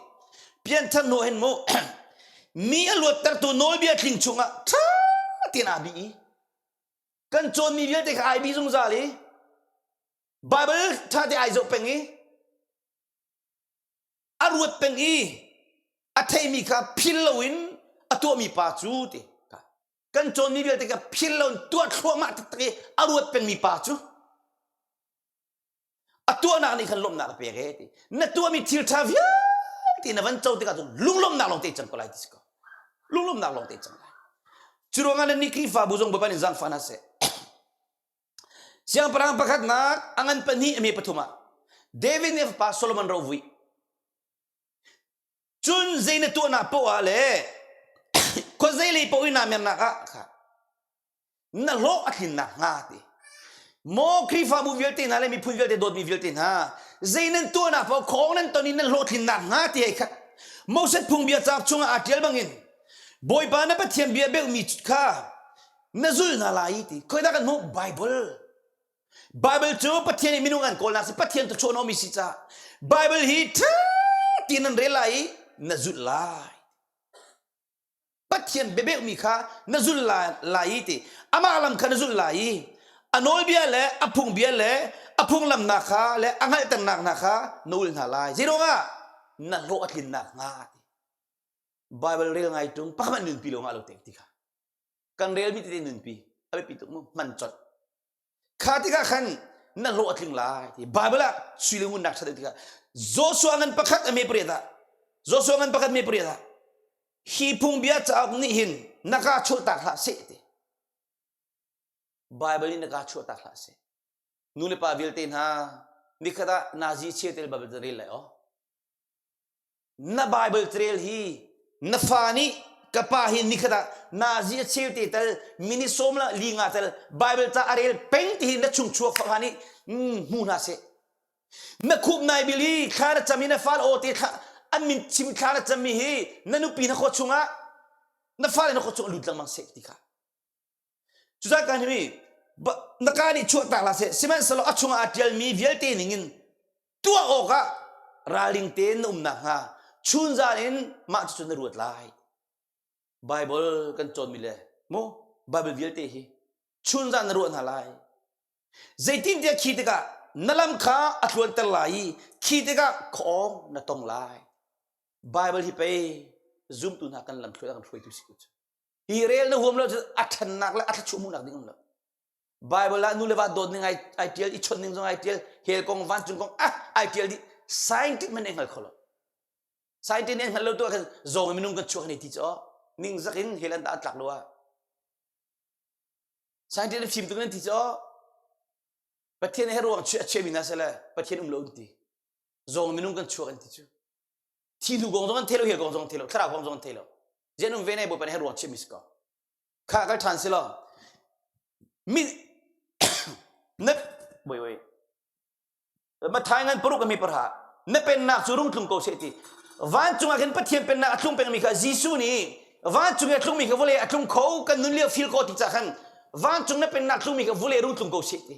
Speaker 1: pianthar hnu hin mu mi a luattertu nawlbia tling chungah ṭha tein aa bih i kan cawnmi vialte kha ai bih zungzal i Bible ṭha te ai zoh peng i a ruat peng i a theimi kha phil loin a tuahmi pa cu ti kan cawnmi vialte kha phil loin tuah thluahmah taktak i a ruat pengmi pa cu A tuahnak nih khan lawmhnak a pek ee ti. Na tuahmi thil ṭha vialte na van co tikah cun lunglawmhnak lawng te cang ko lai ti si ko. Lunglawmhnak lawng te cang lai. Cu ruangah nan nih Khrihfabu zong Bawipa nih zaangfah hna seh. Siangpahrang pakhatnak a ngan pahnih a me pathum ah David nih a fapa Solomon ro vui. Cun zei na tuahnak poah ah le khuazei lei paoh i naa mernak ah kha na hlawh a tlinnak hnga ti maw Khrihfabu vialte hna le miphun vialte dawtmi vialte hna zei nan tuahnak paoh khawng nan ton i nan hlawhtlinnak hnga ti hei khat Moses phungbia cauk chungah aa ṭial bangin Bawipa na Pathian bia beuhmi kha na zul hna lai ti khoi dah kan hmuh Bible Bible cu Pathian nih minung an kawlnak si Pathian tu chuahhnawhmi si caah Bible hi ṭha tiin nan rel lai i na zulh lai Pathian biabeuhmi kha na zulh lai i ti amah lam kha na zulh lai i a nawlbia le a phungbia le a phunglamnak kha le a hngalhternak hna kha na ul hna lai zeiruangah na hlawh a tlinnak hnga ti Bible rel ngai tung pakhat nunpi lo ngah lo te ti kha kan relmi tete nunpi a biapi tuk mu hman colh Kha tikah khan na hlawh a tling lai ti Bible ah sui le ngun nak ṭhat tikah Joshua ngan pakhat a me pariat ah Joshua ngan pakhat me pariat ah hi phungbia cauk nih hin na ka chuahtak hlah seh ti Bible nih na ka chuahtak hlah seh nu le pa vialte hna nikhat ah nazi chia tel Bible rel lai aw Na Bible trail hi na fa nih ka pa hi nikhat ah nazi a cheu te tal minute sawm la li nga tal Bible ca a rel peng ti hi na chung chuak fa nih hmu hna seh. Na khup nai bil hi thla na cam i na fal aw te thla an min chim thla na cam mi hi na nupi na khua chungah na fale na khua chungah lut lengmang seh ti kha. Cucaah kan hi na ka nih chuahtak hlah seh sihmanhsehlaw a chungah aa ṭialmi vialte ningin tuah awkah ralring tein na um nakhnga chunzan in mah cucu na ruat lai. Bible kan cawnmi le mu Bible vialte hi chunzan na ruah hna lai. Zeitintiah khi tikah na lam kha a tluanter lai i khi tikah khuaawng na tong lai. Bible hi pei zumtu hna kan lam hruai kan hruaitu si ko cu. Hi rel na huam lo cu a ṭhannak le a thluachuah hmuhnak ding um lo. Bible ah nu le va dawt ning ai ai ṭial i chawnh ning zong ai ṭial hell kong vancung kong ah ai ṭial dih scientist man hngal kho lo. Scientist nih hngal lo tu ah khan zawng in minung kan chuak ni ti cu ning zak in hell an dah tlak lo ah. Scientist nih fim tuk nan ti cu Pathian he ruang a chiami hna sele Pathian um lo an ti. Zawng minung kan chuak an ti cu. Thi hnu kong zong an thei lo, hell kong zong an thei lo, thlarau kong zong an thei lo. Zian um ve ne Bawipa nih ruang chimmi si ko. Kha kal ṭhan si law mi na wait wait Mathai ngan paruk mi parha na pennak cu rung tlung ko seh ti vancung ah khin Pathian pennak a tlung pengmi kha Jesuh nih vancung i a tlungmi kha vawlei a tlung kho kan nun lio feel ko ti ca khan vancung na pennak tlungmi kha vawlei rung tlung ko seh ti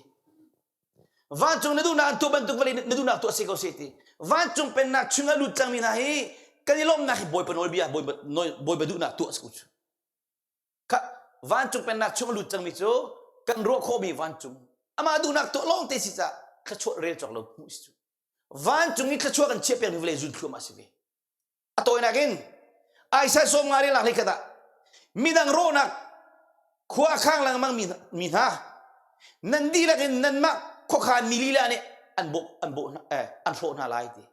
Speaker 1: vancung na duhnak an tuah bantuk vawlei na duhnak tuah si ko seh ti vancung pennak chung a lut cangmi hna hi kan i lawmhnak hi Bawipa nawlbia Bawipa duhnak tuah si ko cu Kha vancung pennak chung a lut cangmi cu kan ruah khawhmi vancung amah duhnak tuah lawng te si caah thluachuah rel cawk lo hmuh si cu. Vancung i thluachuah kan chiah pekmi vawlei zun thluahmah si ve. A tawinak in Isaiah 50 relnak hlei khat ah midang rawhnak khua a khang lengmang mi hna nan dihlak in nanmah khuakhan mi lila nih an bawh an bawh hna eh, an hrawh hna lai ti.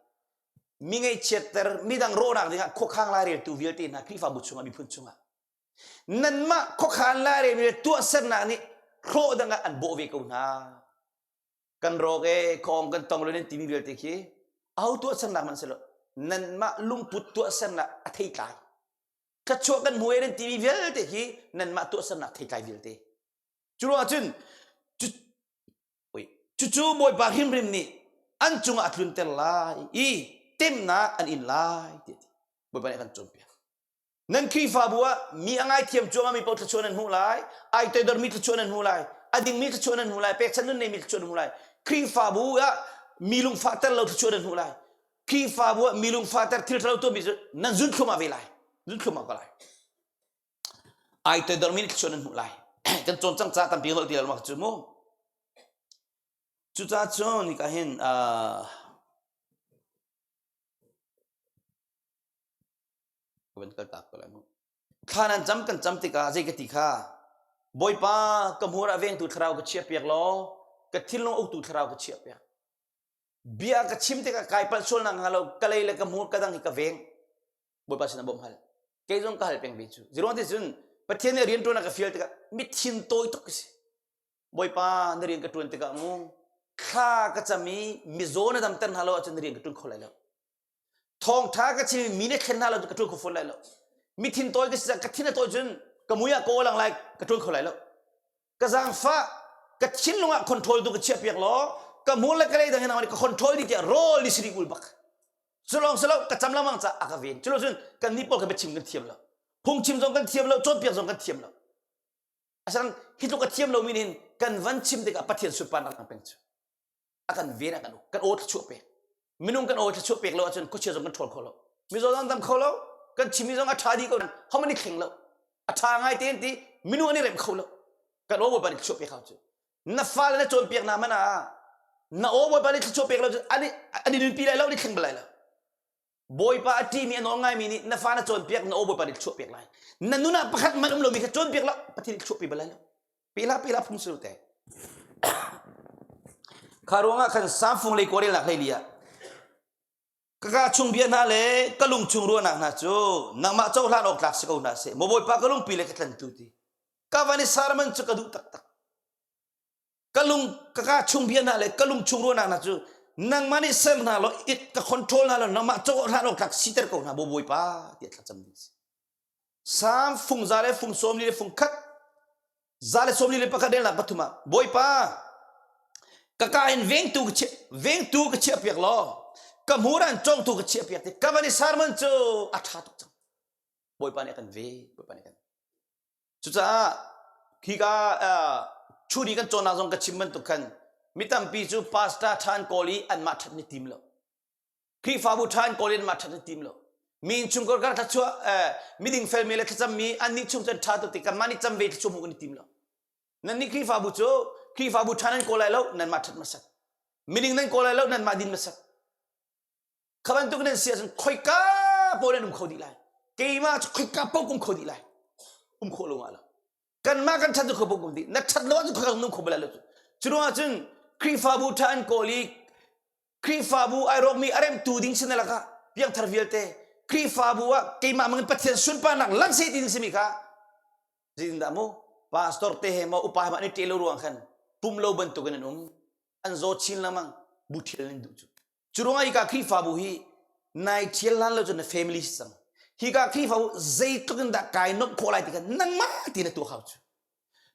Speaker 1: Mi ngaihchiatter midang rawhnak dingah khuakhang laireltu vialte hna Khrihfabu chungah miphun chungah Nanmah khuakhan lairelmi le tuahsernak nih hrawh dang ah an bawh ve ko hna. Kan rawk e, khuaawng kan tong lo nan timi vialte khi aho tuahsernak hmanh si lo. Nanmah lungput tuahsernak a theitlai. Thluachuah kan hmu e nan timi vialte khi nanmah tuahsernak theitlai vialte. Cu ruangah cun cucu Bawipa hrimhrim nih an cungah a tlunter lai i temnak an in lai ti a ti. Bawipa nih a kan cawnpiak. Nan Khrihfabu ah mi a ngaithiam cuahmahmi paoh thluachuah nan hmuh lai, ai toidormi thluachuah nan hmuh lai, a dingmi thluachuah nan hmuh lai, pekchanh nun neimi thluachuah nan hmuh lai. Khrihfabu ah mi lungfahter lo thluachuah nan hmuh lai. Khrihfabu ah mi lungfahter thil ṭhalo tuahmi cu nan zun thluahmah ve lai. Zun thluahmah ko lai. Ai toidormi thluachuah nan hmuh lai. Kan cawn cang ca tampi holh ti lo cu mu. Cucaah cun hika hin uh, Ka van kal tak ko lai mu. Thla nan cam kan cam tikah zei ka ti kha Bawipa ka hmur ah vengtu thlarau ka chiah piak law ka thinlung uktu thlarau ka chiah piak. Bia ka chim tikah kai palh sual nak hnga lo ka lei le ka hmur ka dang hi ka veng. Bawipa sin ah bawmh hal. Kei zong ka hal peng ve cu. Ziruang ti cun Pathian nih rian ṭuan a ka fial tikah mithin tawi tuk ka si. Bawipa na rian ka ṭuan tikah mu thla ka cam i mizaw na damter hna lo ahcun na rian ka ṭuan kho lai lo. Thawngṭha ka chim mi nih thlen hna lo ka ṭuan kho fawn lai lo. Mi thin tawi ka si ka thin a tawi cun ka mui ah ka aw lang lai ka ṭuan kho lai lo. Ka zaangfah ka thinlung ah control tu ka chiah piak law ka hmur le ka lei dang hin ka control dih tiah rawl ni siri ul bak. Cu lawng si lo ka cam lengmang ca a ka ven. Cu lo cun kan nih pawl ka biachim kan thiam lo. Phungchim zong kan thiam lo, cawnpiak zong kan thiam lo. Asan hi tluk a thiam lomi nih hin kan van chim tikah Pathian sunparnak lang peng cu. A kan ven a kan uk kan aw thluachuah pek minung kan aw thluachuah pek lo ahcun khuachia zong kan ṭhawl kho lo mizaw zong dam kho lo kan chimmi zong a ṭha dih ko homan i thleng lo a ṭha ngai te ti minung an i remh kho lo kan aw bawipa nih thluachuah pek hau cu na fale na cawnpiak hna hmanh ah na aw bawipa nih thluachuah pek lo cu an i nunpi lai lo an i thleng bal lai lo Bawipa a ṭihmi a nawl ngaimi nih na fa na cawnpiak na aw Bawipa nih thluachuah pek lai na nun ah pakhat hmanh um lomi kha cawnpiak lo Pathian nih thluachuah pe bal lai lo pela pela phung si te kha ruangah khan samfung lei kawrelnak hlei li ah ka ka chung bia hna le ka lung chung ruahnak hna cu nangmah cohlan awk tlak si ko hna seh maw Bawipa ka lungpi le ka tlantu ti ka van i sermon cu ka duh taktak ka lung ka ka chung bia hna le ka lung chung ruahnak hna cu nangmah nih ser hna law it ka control hna law nangmah cohlan awk tlak siter ko hna Bawipa tiah thlacam ding si Salm fung za le fung sawm li le fung khat za le sawm li le pakhat relnak pathum ah Bawipa ka ka in vengtu ka chiah vengtu ka chiah piak law ka hmur an congtu ka chiah piak ti ka van i sermon cu a ṭha tuk cang Bawipa nih a kan ve Bawipa nih a kan cucaah khika churi kan cawnnak zong ka chim bantuk khan mi tampi cu pastor ṭhan kawl i anmah ṭhat ni tim lo Khrihfabu ṭha in kawl in mah ṭhat an tim lo. Mi innchungkhar kar thluachuah miding felmi le thlacammi annih chung cun ṭha tuk ti kanmah nih cam ve thluachuah hmuh kan i tim lo. Nannih Khrihfabu cu Khrihfabu ṭha nan kawl lai lo nanmah ṭhat hmasat. Miding nan kawl lai lo nanmah din hmasat. Kha bantuk nan si ahcun khoika paoh nan um kho dih lai. Keimah cu khoika paoh um kho dih lai. Um khawh lo ngah lo. Kanmah kan ṭhat cu kho paoh um dih. Na ṭhat lo ahcun khoika um kho bal lai lo. Cu ruangah cun Khrihfabu ṭha an kawl i Khrihfabu ai rawkmi a remtu ding sin lakah piangthar vialte Khrihfabu ah keimah mangin Pathian sunparnak lang seh ti ding simi kha zeitindah mu pastor te he maw upa he maw an i ṭe lo ruang khan pum lo bantukin an um an zaw chin lengmang bu ṭhial in duh cu cu ruangah hika Khrihfabu hi nai ṭhial hlan lo cun na family si cang. Hika Khrihfabu zeitluk in dah kai nuamh khawh lai ti kha nangmah ti na tuah hau cu.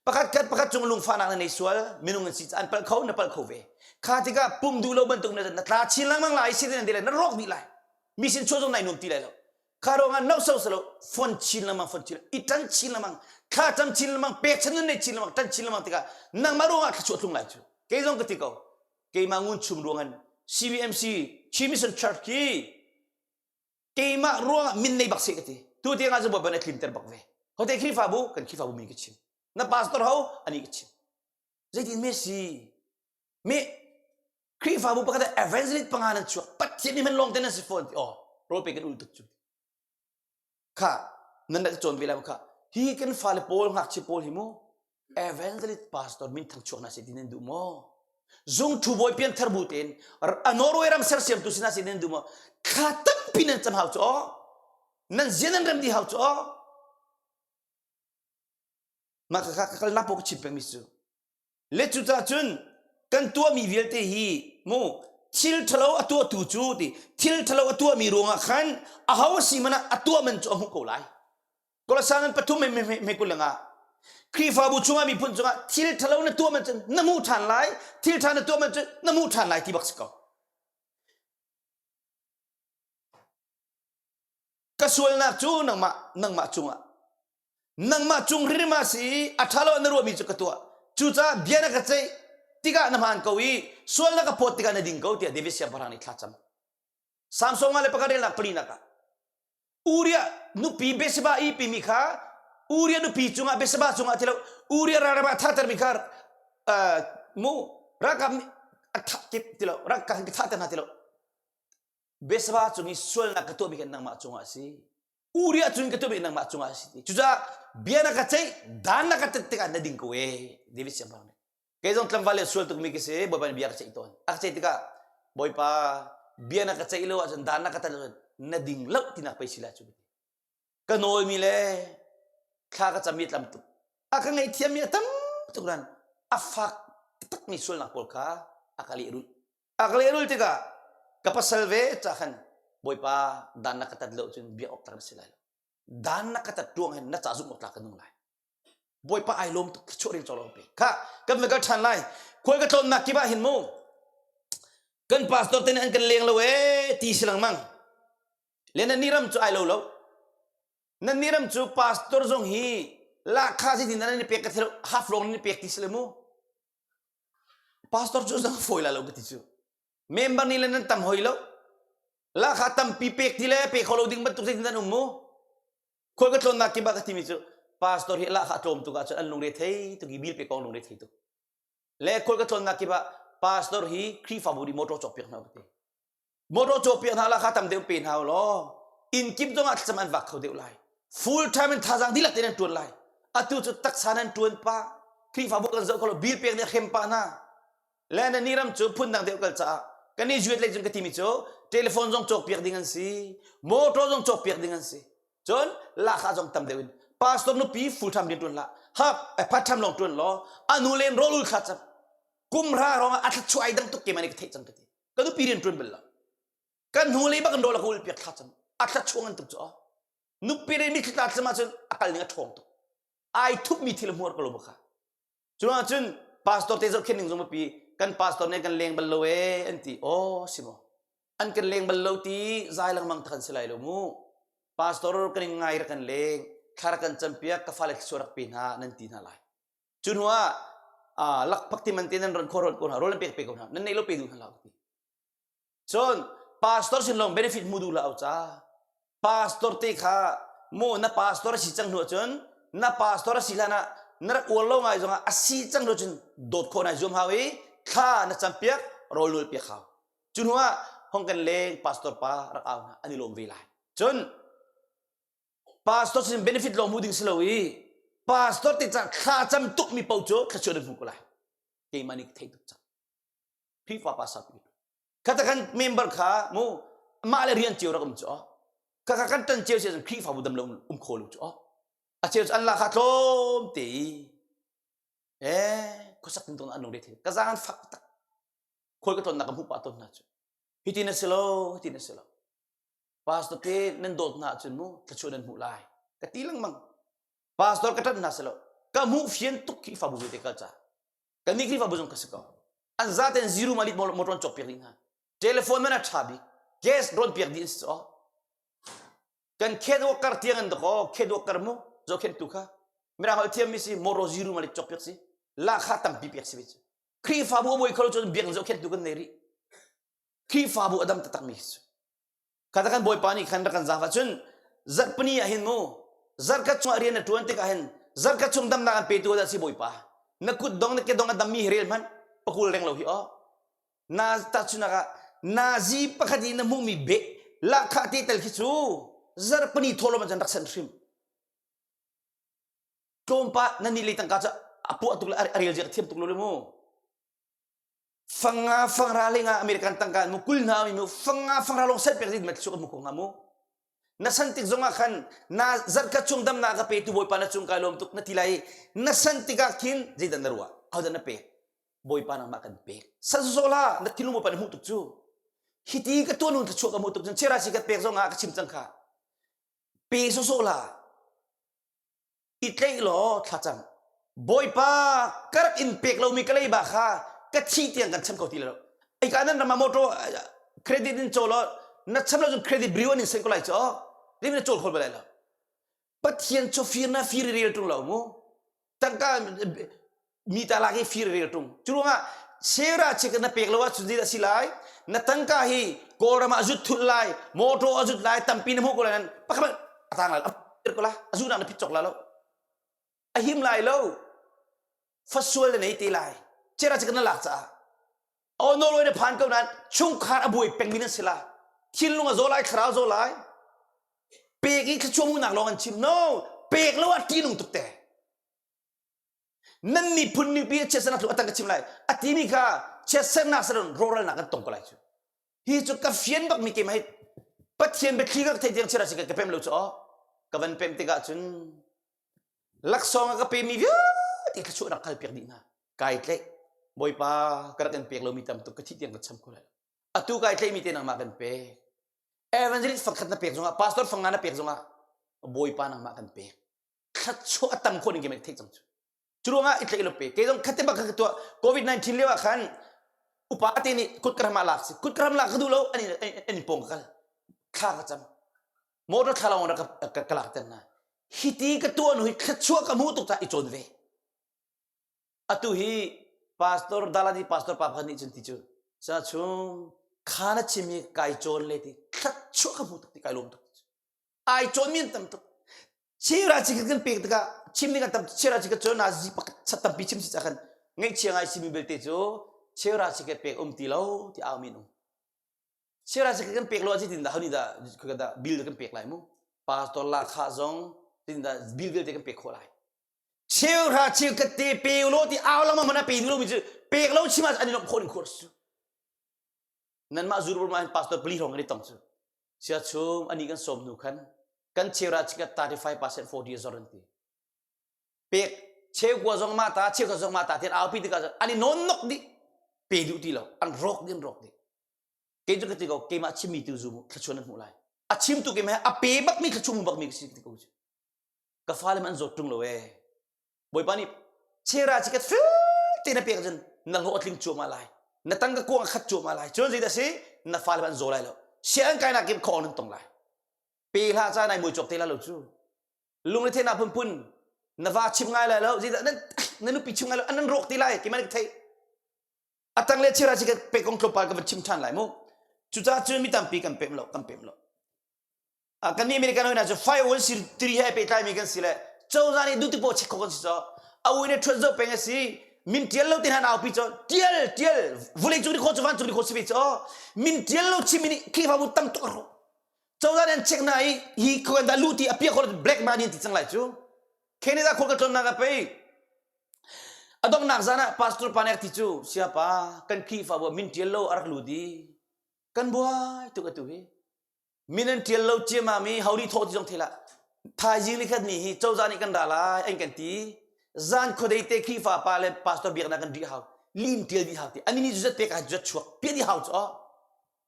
Speaker 1: Pakhat khat pakhat cung lungfahnak na nei sual, minung an si an palh kho, na palh kho ve. Kha tikah pum duh lo bantuk na na tla chin lengmang lai, si nan ti lai, na rawk dih lai. Mi sin chuah zong nai nuam ti lai lo. Kha ruangah no so salo fon chin lengmang fon chin i tan chin lengmang thla cam chin lengmang pek chan nun nei chin lengmang tan chin lengmang tikah nangmah ruangah thluachuah tlung lai cu. Kei zong ka ti ko. Keimah ngun chum ruangan CBMC Chin Mission Church khi keimah ruangah min nei bak se ka ti tu tiang ah cun Bawipa nih a tlinter bak ve hote Khrihfabu kan Khrihfabu min ka chim na pastor ho ani ka chim zeitin me si me Khrihfabu pakhat ah evangelist panga nan chuak Pathian nih man lawng te nan si fawn ti oh rawl pe kan ul tuk cu kha nan rak cawn ve lai kha hi kan fale pawl ngakchia pawl hi mu evangelist pastor min thang chuak na si ti nan duh maw zung thu bawi pian thar bu tein a Norway ram sersiamtu si na si nan duh maw thla tampi nan cam hau cu aw nan zian nan rem di hau cu aw mah ka ka kal na po ka chim peng mi cu le cu ca cun kan tuahmi vialte hi mu thil ṭhalo a tuahtu cu ti thil ṭhalo a tuahmi ruangah khan aho a si man ah a tuah man cu a hmuh ko lai Kolosa ngan pathum me me me kul nga Khrihfabu chungah miphun cungah thil ṭhalo na tuah man cun na hmuh ṭhan lai thil ṭha na tuah man cun na hmuh ṭhan lai ti bak si ko ka sualnak cu nangmah nangmah cungah nangmah cung rirma si a ṭha lo na ruahmi cu ka tuah cucaah bia na ka ceih tikah na hmaan ko i sual na ka phawt tikah na ding ko tiah David siangpahrang nih thla cam Samson nga le pakhat relnak palinak ah Uriah nupi Bathsheba i pimi kha Uriah nupi cungah Bathsheba cungah ti lo Uriah ralram ah thahtermi kha uh, mu ralkap nih a thah ti lo ralkap ka thahter hna ti lo Bathsheba cung i sualnak ka tuahmi kha nangmah cungah a si Uriah cung ka tuahmi nangmah cungah a si ti cucaah bia na ka ceih dan na ka tet tikah na ding ko e David siangpahrang nih Kei zong tlangval le sual tukmi ka si, Bawipa nih bia ka ceih tawn. A ka ceih tikah, Bawipa, bia na ka ceih lo ahcun, dan na ka tat lo ahcun, na ding lo tinak pei si lai cu. Ka nawlmi le thla ka cammi a tlam tuk. A ka ngaihthiammi a tam tuk nain a fak takmi sualnak pawl kha a ka lehrulh. A ka lehrulh tikah ka pasal ve ca khan Bawipa dan na ka tat lo cun biak awk tlak na si lai lo. Dan na ka tat tuang hin na ca zumh awk tlak ka nung lai. Bawipa ai lawm tuk thluachuah rel cawk lo pe kha kan va kal ṭhan lai khual ka tlawnnak kip ah hin mu kan pastor te nih an kan leng lo ee ti si lengmang le nan nih ram cu ai lo lo nan nih ram cu pastor zong hi lahkhah zeitin nan i pek ka thil half lawng nan i pek ti si le mu pastor cu zang fawi la lo ka ti cu member nih le nan tam hoi lo lahkhah tampi pek ti le pe kho lo ding bantuk zeitin nan um mu Khual ka tlawnnak kip ah ka timi cu pastor hi lahkhah tlawm tuk ahcun an lungre thei tuk i bil pe kong lungre thei tuk. Le khual ka tlawnnak kip ah pastor hi Khrihfabu nih motor cawkpiak hna ka ti. Motor cawkpiak hna lahkhah tam deuh pe hna law inn kip zong ah thlacam an vak kho deuh lai. Full time in thazaang dihlak tein an tuan lai. Atu cu taksa nan tuan pah Khrihfabu kan zoh kho lo bil pek nih a hrem pah hna. Le na ni ram cu phundang deuh kal caah kan i zuat lei cun ka timi cu telephone zong cawkpiak ding an si motor zong cawkpiak ding an si cun lahkhah zong tam deuh in pastor nupi full time rian tuan hlah hap part time lawng tuan law anu len rawl ul thla cam kum ra rong a thla chuai dang tuk ke mani ka theih cang ka ti ka nupi rian tuan bal lo kan hnu lei bak kan rawl a ka ul piak thla cam a thla chuang an tuk cu nupi le mi thla cam ahcun a kal ning a ṭhawng tuk ai thup mi thil hmuar ko lo kha Cuah cun pastor te zohkhenh ning zong biapi kan pastor nih kan leng bal lo ee an ti. Aw si maw. An kan leng bal lo ti zai lengmang tak an si lai lo mu. Pastor kan in ngai rak kan leng, thla rak kan campiak, ka fale thluachuah rak pe hna nan ti hna lai. Cu hnu ah lakphak ti man te nan ron khor ko hna, rawl nan pek pe ko hna, nan neih lo pe duh hna lo ti. Cun pastor sin lawng benefit hmu duh lo ca. Pastor te kha mu na pastor a si cang hnu ahcun na pastor a si hlan ah na rak uar lo ngai zongah a si cang hnu cun dawt khawh nai zuam hau i thla na campiak rawl nul piak hau. Cu hnu ah hong kan leng pastor pa rak au hna an i lawm ve lai. Cun pastor sin benefit lawng hmu ding si lo i pastor te ca thla cam tuk mi paoh cu thluachuah nan hmu ko lai. Keimah nih ka theih tuk cang. Khrihfa pa sak Khata kan member kha mu mah le rian cio rak um cu kha kha kan tan cio si ahcun Khrihfabu dam lo um kho lo cu a cheu cu an la kha tlawm te i eh khuasak tin ton an lung re the ka zaang an fak tak khual ka tlawnnak ka hmuh pah tawn hna cu hitin a si lo hitin a si lo. Pastor te nan dawt hna ahcun mu thluachuah nan hmuh lai. Ka ti lengmang. Pastor ka ṭanh hna silo. Ka hmuh fian tuk Khrihfabu vialte kal ca. Kan nih Khrihfabu zong ka si ko. An zaten zero malit motor an cawk piak dih hna. Telephone man a ṭha bik. Gas rawn piak dih an si caw. Kan khet worker tiang an dakaw khet worker mu zohkhenh tu kha. Mirang holh thiam mi si motor zero malit cawk piak si. Lahkhah tampi piak si ve cu. Khrihfabu a buai kho lo cun biakinn zohkhenhtu kan nei rih. Khrihfabu a dam taktakmi khi cu. Kha kan Bawipa nih khan rak kan zaangfah cun zarhpini ah hin mu zarhkhat chungah rian na ṭuan tikah hin zarhkhat chung damnak an petu dah si Bawipa. Na kut dong na ke dong a dammi hi rel hmanh pakul reng lo hi aw. Na tahchunak ah nazi pakhat i na hmuhmi beh lahkhah te tel khi cu zarhpini thawhlawm ah cun rak sanh hrim. Tlawmpah na ni le tangka cu a puah tuk le a rel zia ka thiam tuk lo le mu. Fanga fangra le nga American tangka mu kul hna mi mu fanga fangra long set pek zit mat su mu ko nga mu. Na san tik zong ah khan na zarka chung dam na ka pe tu bawipa na cung kai lom tuk na ti lai na san tikah khin zeidah na ruah hodah na pek bawipa nangmah kan pek san so la na thinlung bawipa na hmuh tuk cu hiti ka tuan nun thluachuah ka hmuh tuk cun chera si ka pek zong ah ka chim cang kha pe so la i tleih law thlacam bawipa ka rak in pek lomi ka leiba kha ka thi tiang kan cham ko ti lo ai ka nan rama motor credit in chaw law na cham lo cun credit bureau an in sen ko lai cho lim na chawl khol balai lo pathian cho fir na fir rel tung lo mu tangka mi ta lak hi fir rel tung curuangah sera chik na pek lo ahcun zeidah si lai na tangka hi kawlram ah zut thul lai motor a zut lai tampi na hmuh ko lai nan pakhat a tang lai a ko la a zunak na phit cawk la lo a him lai lo fasual na nei te lai chera chik na lak caah o Norway na phan ko nan chungkhar a buai peng mi nan si la thinlung a zaw lai thlarau zaw lai pek i thluachuah hmuhnak lawng an chim no pek lo ah ṭihnung tuk te Nan miphun ningpi in chiatsernak cu a tang ka chim lai. A timi kha chiatsernak saron rawhralnak kan tong ko lai cu. Hi cu ka fian bak mi keimah hi Pathian biathli ka theih tiang chiara si ka pem lo cu aw. Ka van pem tikah cun laksawng a ka pemi vialte thluachuahnak kal piak dih hna. Kai tlaih. Bawipa ka rak in pek lomi tam tuk ka thih tiang ka cham ko lai. Atu kai tlaihmi te nangmah kan pek. Evangelist fangkhat na pek zongah, pastor fanga na pek zongah Bawipa nangmah kan pek. Thluachuah a tam khawh ning keimah theih cang cu. Cu ruangah i tlaih lo pe. Kei zong khatte bak kha ka tuah. COVID-19 lio ah khan upa te nih kut ka ram ah lak si. Kut ka ram lak ka duh lo an in pawng ka kal. Thla ka cam. Motor thla lawng rak ka, ka lak ten na. Hiti ka tuah nu hi thluachuah ka hmuh tuk caah i cawn ve. Atu hi pastor Dalani pastor pa pakhat nih cun ti cu sa chung kha na chim hi kai cawn le ti thluachuah ka hmuh tuk ti kai lawm tuk ti ai cawn mi an tam tuk Chira chi kan pek tikah chim ding an tam chira chi ka cu na zi pakhat chat tampi chim si cah khan ngaihchia ngai simi belte cu chira chi kan pek um ti lo ti au min um chira chi kan pek lo ah tin dah hani dah dah bill kan pek lai mu pastor la kha zong tin dah bill vialte kan pek khawh lai cheuhra cheu ka te pe lo ti au lama mana pe lo mi cu pek lo chim ah an i lawmh khawh ning khawh su nanmah zurur ma pastor pali hrawng kan i tong cu sia chung ani kan sawm hnu khan kan cheura chikat 35% 40 zor an ti pek cheu kua zong ma ta cheu ka zong ma ta tian aupi tikah an i non nok dih pe duh ti lo an rawk dih an rawk dih kei cu ka ti ko keimah chimmi tu zu mu thlachuan an hmuh lai a chimtu keimah a pe bak mi thlachuan bak mi ka si ti ko cu ka fale man zawt ṭung lo ee Bawipa nih chera chikat fel te na pek cun na hlawh a tling cuahmah lai na tangka kuang a khat cuahmah lai cun zeidah si na fale an zaw lai lo sianginn kainak kip khawng nan tong lai pe hlah ca nai mui cawk te la lo cu lungre thenak phunphun na va chim ngai lai lo zeidah nan na nupi chim ngai lo an nan rawk ti lai keimah nih ka theih a tang le chera chikat pe kong tlawmpal ka van chim ṭhan lai mu cucaah cun mi tampi kan pem lo kan pem lo kan nih American hoi hna cu 501c3 he pehtlaimi kan si le cozah nih duh ti poh check khawh kan si caw a ui ne ṭhuat zoh peng a si min ṭial lo ti hna naupi caw ṭial ṭial vulei cung ni khawh cu vancung ni khawh si ve caw min ṭial lo chim nih Khrihfabu tam tuk a hrawh cozah nih an check hna i hi khaw dah lu ti a pia khawh black money an ti cang lai cu Canada khua ka tlawnnak ah pei a donghnak zan ah pastor pa nek ti cu siapa kan Khrihfabu min ṭial lo a rak lut i kan buai tuk atu hi min an ṭial lo ciammam i ho nih thawh ti zong thei hlah thaizing ni khat ni hi cozah nih kan ra lai an kan ti zan khuadei te Khrihfa pa le pastor biaknak kan dih hau lim ṭial dih hau ti ani nih zat pek ah zat chuak piah dih hau cu aw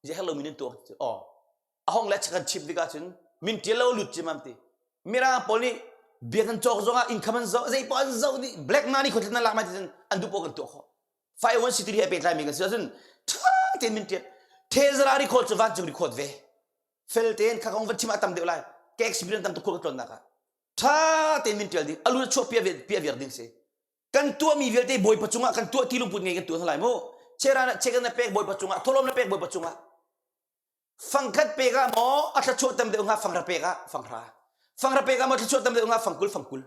Speaker 1: je herh lo min an tuah aw. A hong le kan chim tikah cun min ṭial lo lut cimam ti. Mirang pawl nih biak an cawk zongah income an zoh, zei poah an zoh dih, black money khot nan lak mai ti cun an duh poah kan tuah khawh. 501c3 he pehtlai mi kan si ahcun ṭha tein min ṭial. Thezara record cu vancung record ve. Fel tein kha kong van chim ah tam deuh lai. Ka experience tam tuk khur ka tlawnnak ah. Ṭha tein min ṭial ding, alu chuah pia pia viar ding si. Kan tuahmi vialte Bawipa cungah kan tuah ti lungput ngei kan tuah hna lai mu. Chera na check na pek Bawipa cungah, tholom na pek Bawipa cungah. Fangkhat pek ah maw a thluachuah tam deuh hnga fanghra pek ah fanghra. Fanghra pek ah maw thluachuah tam deuh hnga fangkul fangkul.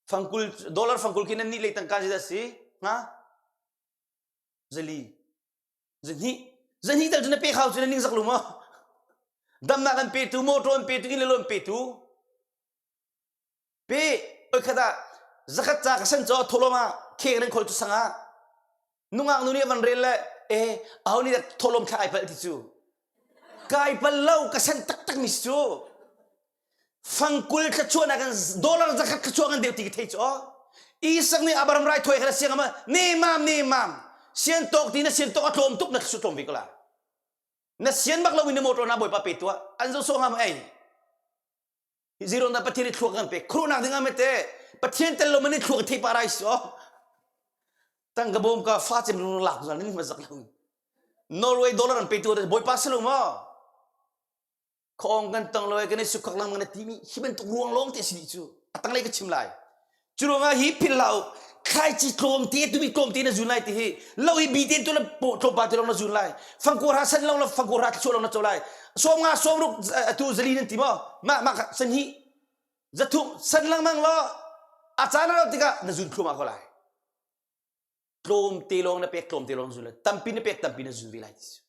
Speaker 1: Fangkul dollar fangkul khi nan nih lei tangka zeidah si hnga? Zali. Zahnih. Zahnih tal cu na pek hau cu na ning zak lu maw? Damnak an petu, motor an petu, inn le lo an petu. Pe oi khat ah zakhat ca ka sen caw tholom ah kheng nan khol cu sang ah nungak nu nih van rel le e aho nih dah tholom thla ai palh ti cu kai pal lo ka sen taktak mi si cu fangkul thlachuahnak kan dollar zakhat thlachuah kan deu ti ka thei cu Isak nih Abraham rai thawi kha siang ama ne mam ne mam sian tawk ti na sian tawk a tlawm tuk na thlu tlawm ve ko la na sian bak lo in na motor na bawipa pe tuah an zo so ngam ei Zero na Pathian i thluak kan pek. Khuruhnak ding ah mete Pathian tel lo man i thluak thei pa rai so. Tang ka bom ka fa cem rung lak zan ni ma zak lo. Norway dollar an pe tu bawipa selo ma. Khong kan tang lo kan i sukak lang kan ti mi hi bantuk ruang lawng te si cu. A tang lei ka chim lai. Cu ruangah hi phil hlah u. Thlaici tlawmte tumi tlawmte na zun lai ti hi lo hi bi te tu la tlawmpa te lawng na zun lai. Fangkur ha san long la fangkur ha thluachuah long na co lai. Sawm nga sawm ruk atu zali nan ti maw? Mah mah san hi zathum san lengmang law a caan a tikah na zun thluahmah ko lai. Tlawmte lawng na pek tlawmte lawng zun lai. Tampi na pek tampi na zun ve lai ti su.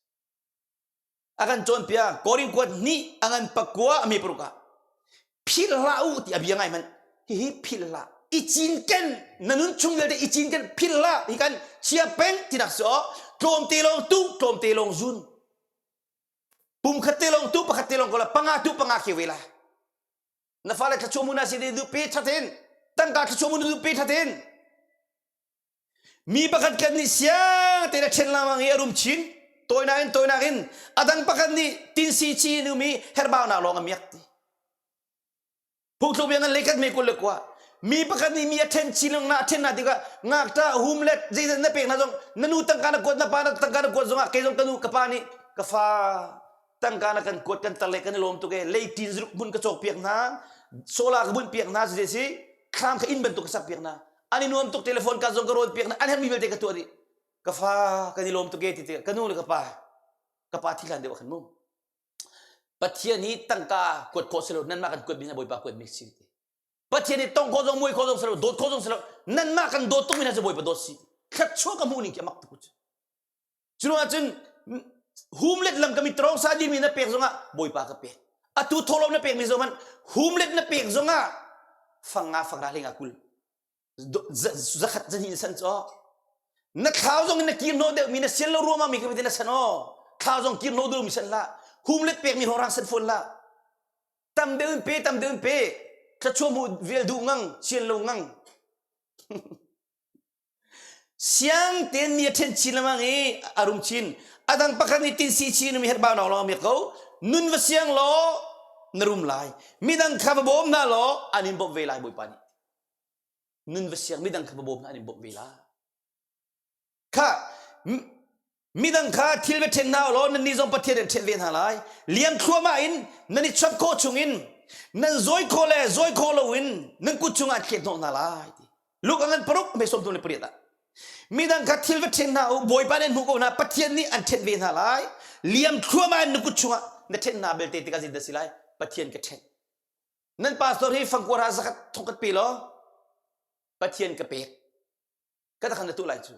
Speaker 1: A kan cawnpiak Korin kuat hnih a ngan pakua a me paruk ah philh hlah u ti a bia ngai hmanh hihi philh hlah i cinken na nun chung vialte i cinken philh hlah hi kan chia peng tinak si aw tlawmte lawng tu tlawmte lawng zun pum khat te lawng tu pakhat te lawng ko la panga tu panga khi ve la na fale thlachuah mu na si de du pe thatin tangka thlachuah mu du pe thatin Mi pakhat khat nih siang tein a ṭhen lengmang i a rum chin. Tawinak in tawinak in a dang pakhat nih tinsi chi in um i herhbaunak lawng a miak ti. Phungthluk bia ngan leikhat me 21. Mi pakhat nih mi a ṭhen chin lengmang a ṭhen hna tikah ngakṭah hum le zeizat na pek hna zong na nu tangka na kuat na pa na tangka na kuat zongah kei zong ka nu ka pa nih ka fa tangka na kan kuat kan tar le kan i lawm tuk e leitin zuruk hmun ka cawk piak hna solar ka bunh piak hna si si thlam kha inn bantuk ka sak piak hna an i nuam tuk telephone ka zong ka rawn piak hna an herhmi vialte ka tuah dih ka fa kan i lawm tuk e ti ti ka nu le ka pa ka pa thi hlan deuh ah khan mu Pathian hi tangka kuat khawh si lo nanmah kan kuat mi hna Bawipa kuat mi si ti Pathian hi tong khawh zong muai khawh zong si lo dawt khawh zong si lo nanmah kan dawt tuk mi hna cu Bawipa dawt si thluachuah ka hmuh ning khi a mak tuk cu Cu ahcun humlet lam ka mit rong sa dimi na pek zongah Bawipa ka pek. Atu thawhlawm na pekmi zong hmanh humlet na pek zongah fang nga fang ra hlinga 20 zakhat zahnih na san cu na thlau zong in na kir hnawh deuhmi na sian lo ruangah mi kha na san aw thlau zong kir hnawh deuh mi san hlah humlet pekmi hrawng san fawn hlah tam deuh in pe tam deuh in pe thluachuah hmuh vial duh ngang sian lo ngang Siang tein mi a ṭhen chin lengmang i a rum chin. A dang pakhat nih tinsi chin mi herhbau nak lawng a miak ko. Nun va siang law na rum lai. Midang kha va bawm hna law an in bawmh ve lai Bawipa nih. Nun va siang midang kha va bawm hna an in bawmh ve lai. Kha midang kha thil va ṭhen hna law nannih zong Pathian an ṭhen ve hna lai. Liam thluahmah in nan i chap khawh chungin nan zawi khawh le zawi khawh loin nan kut chungah an thlet hnawh hna lai. Luke a ngan paruk me 38 ah midang kha thil va ṭhen hna u Bawipa nih an hmuh ko hna Pathian nih an ṭhen ve hna lai liam thluahmah in na kut chungah na ṭhen hna belte tikah zeidah si lai Pathian ka ṭhen nan pastor hi fangkuar ha zakhat thongkhat pe law Pathian ka pek ka takhan na tuh lai cu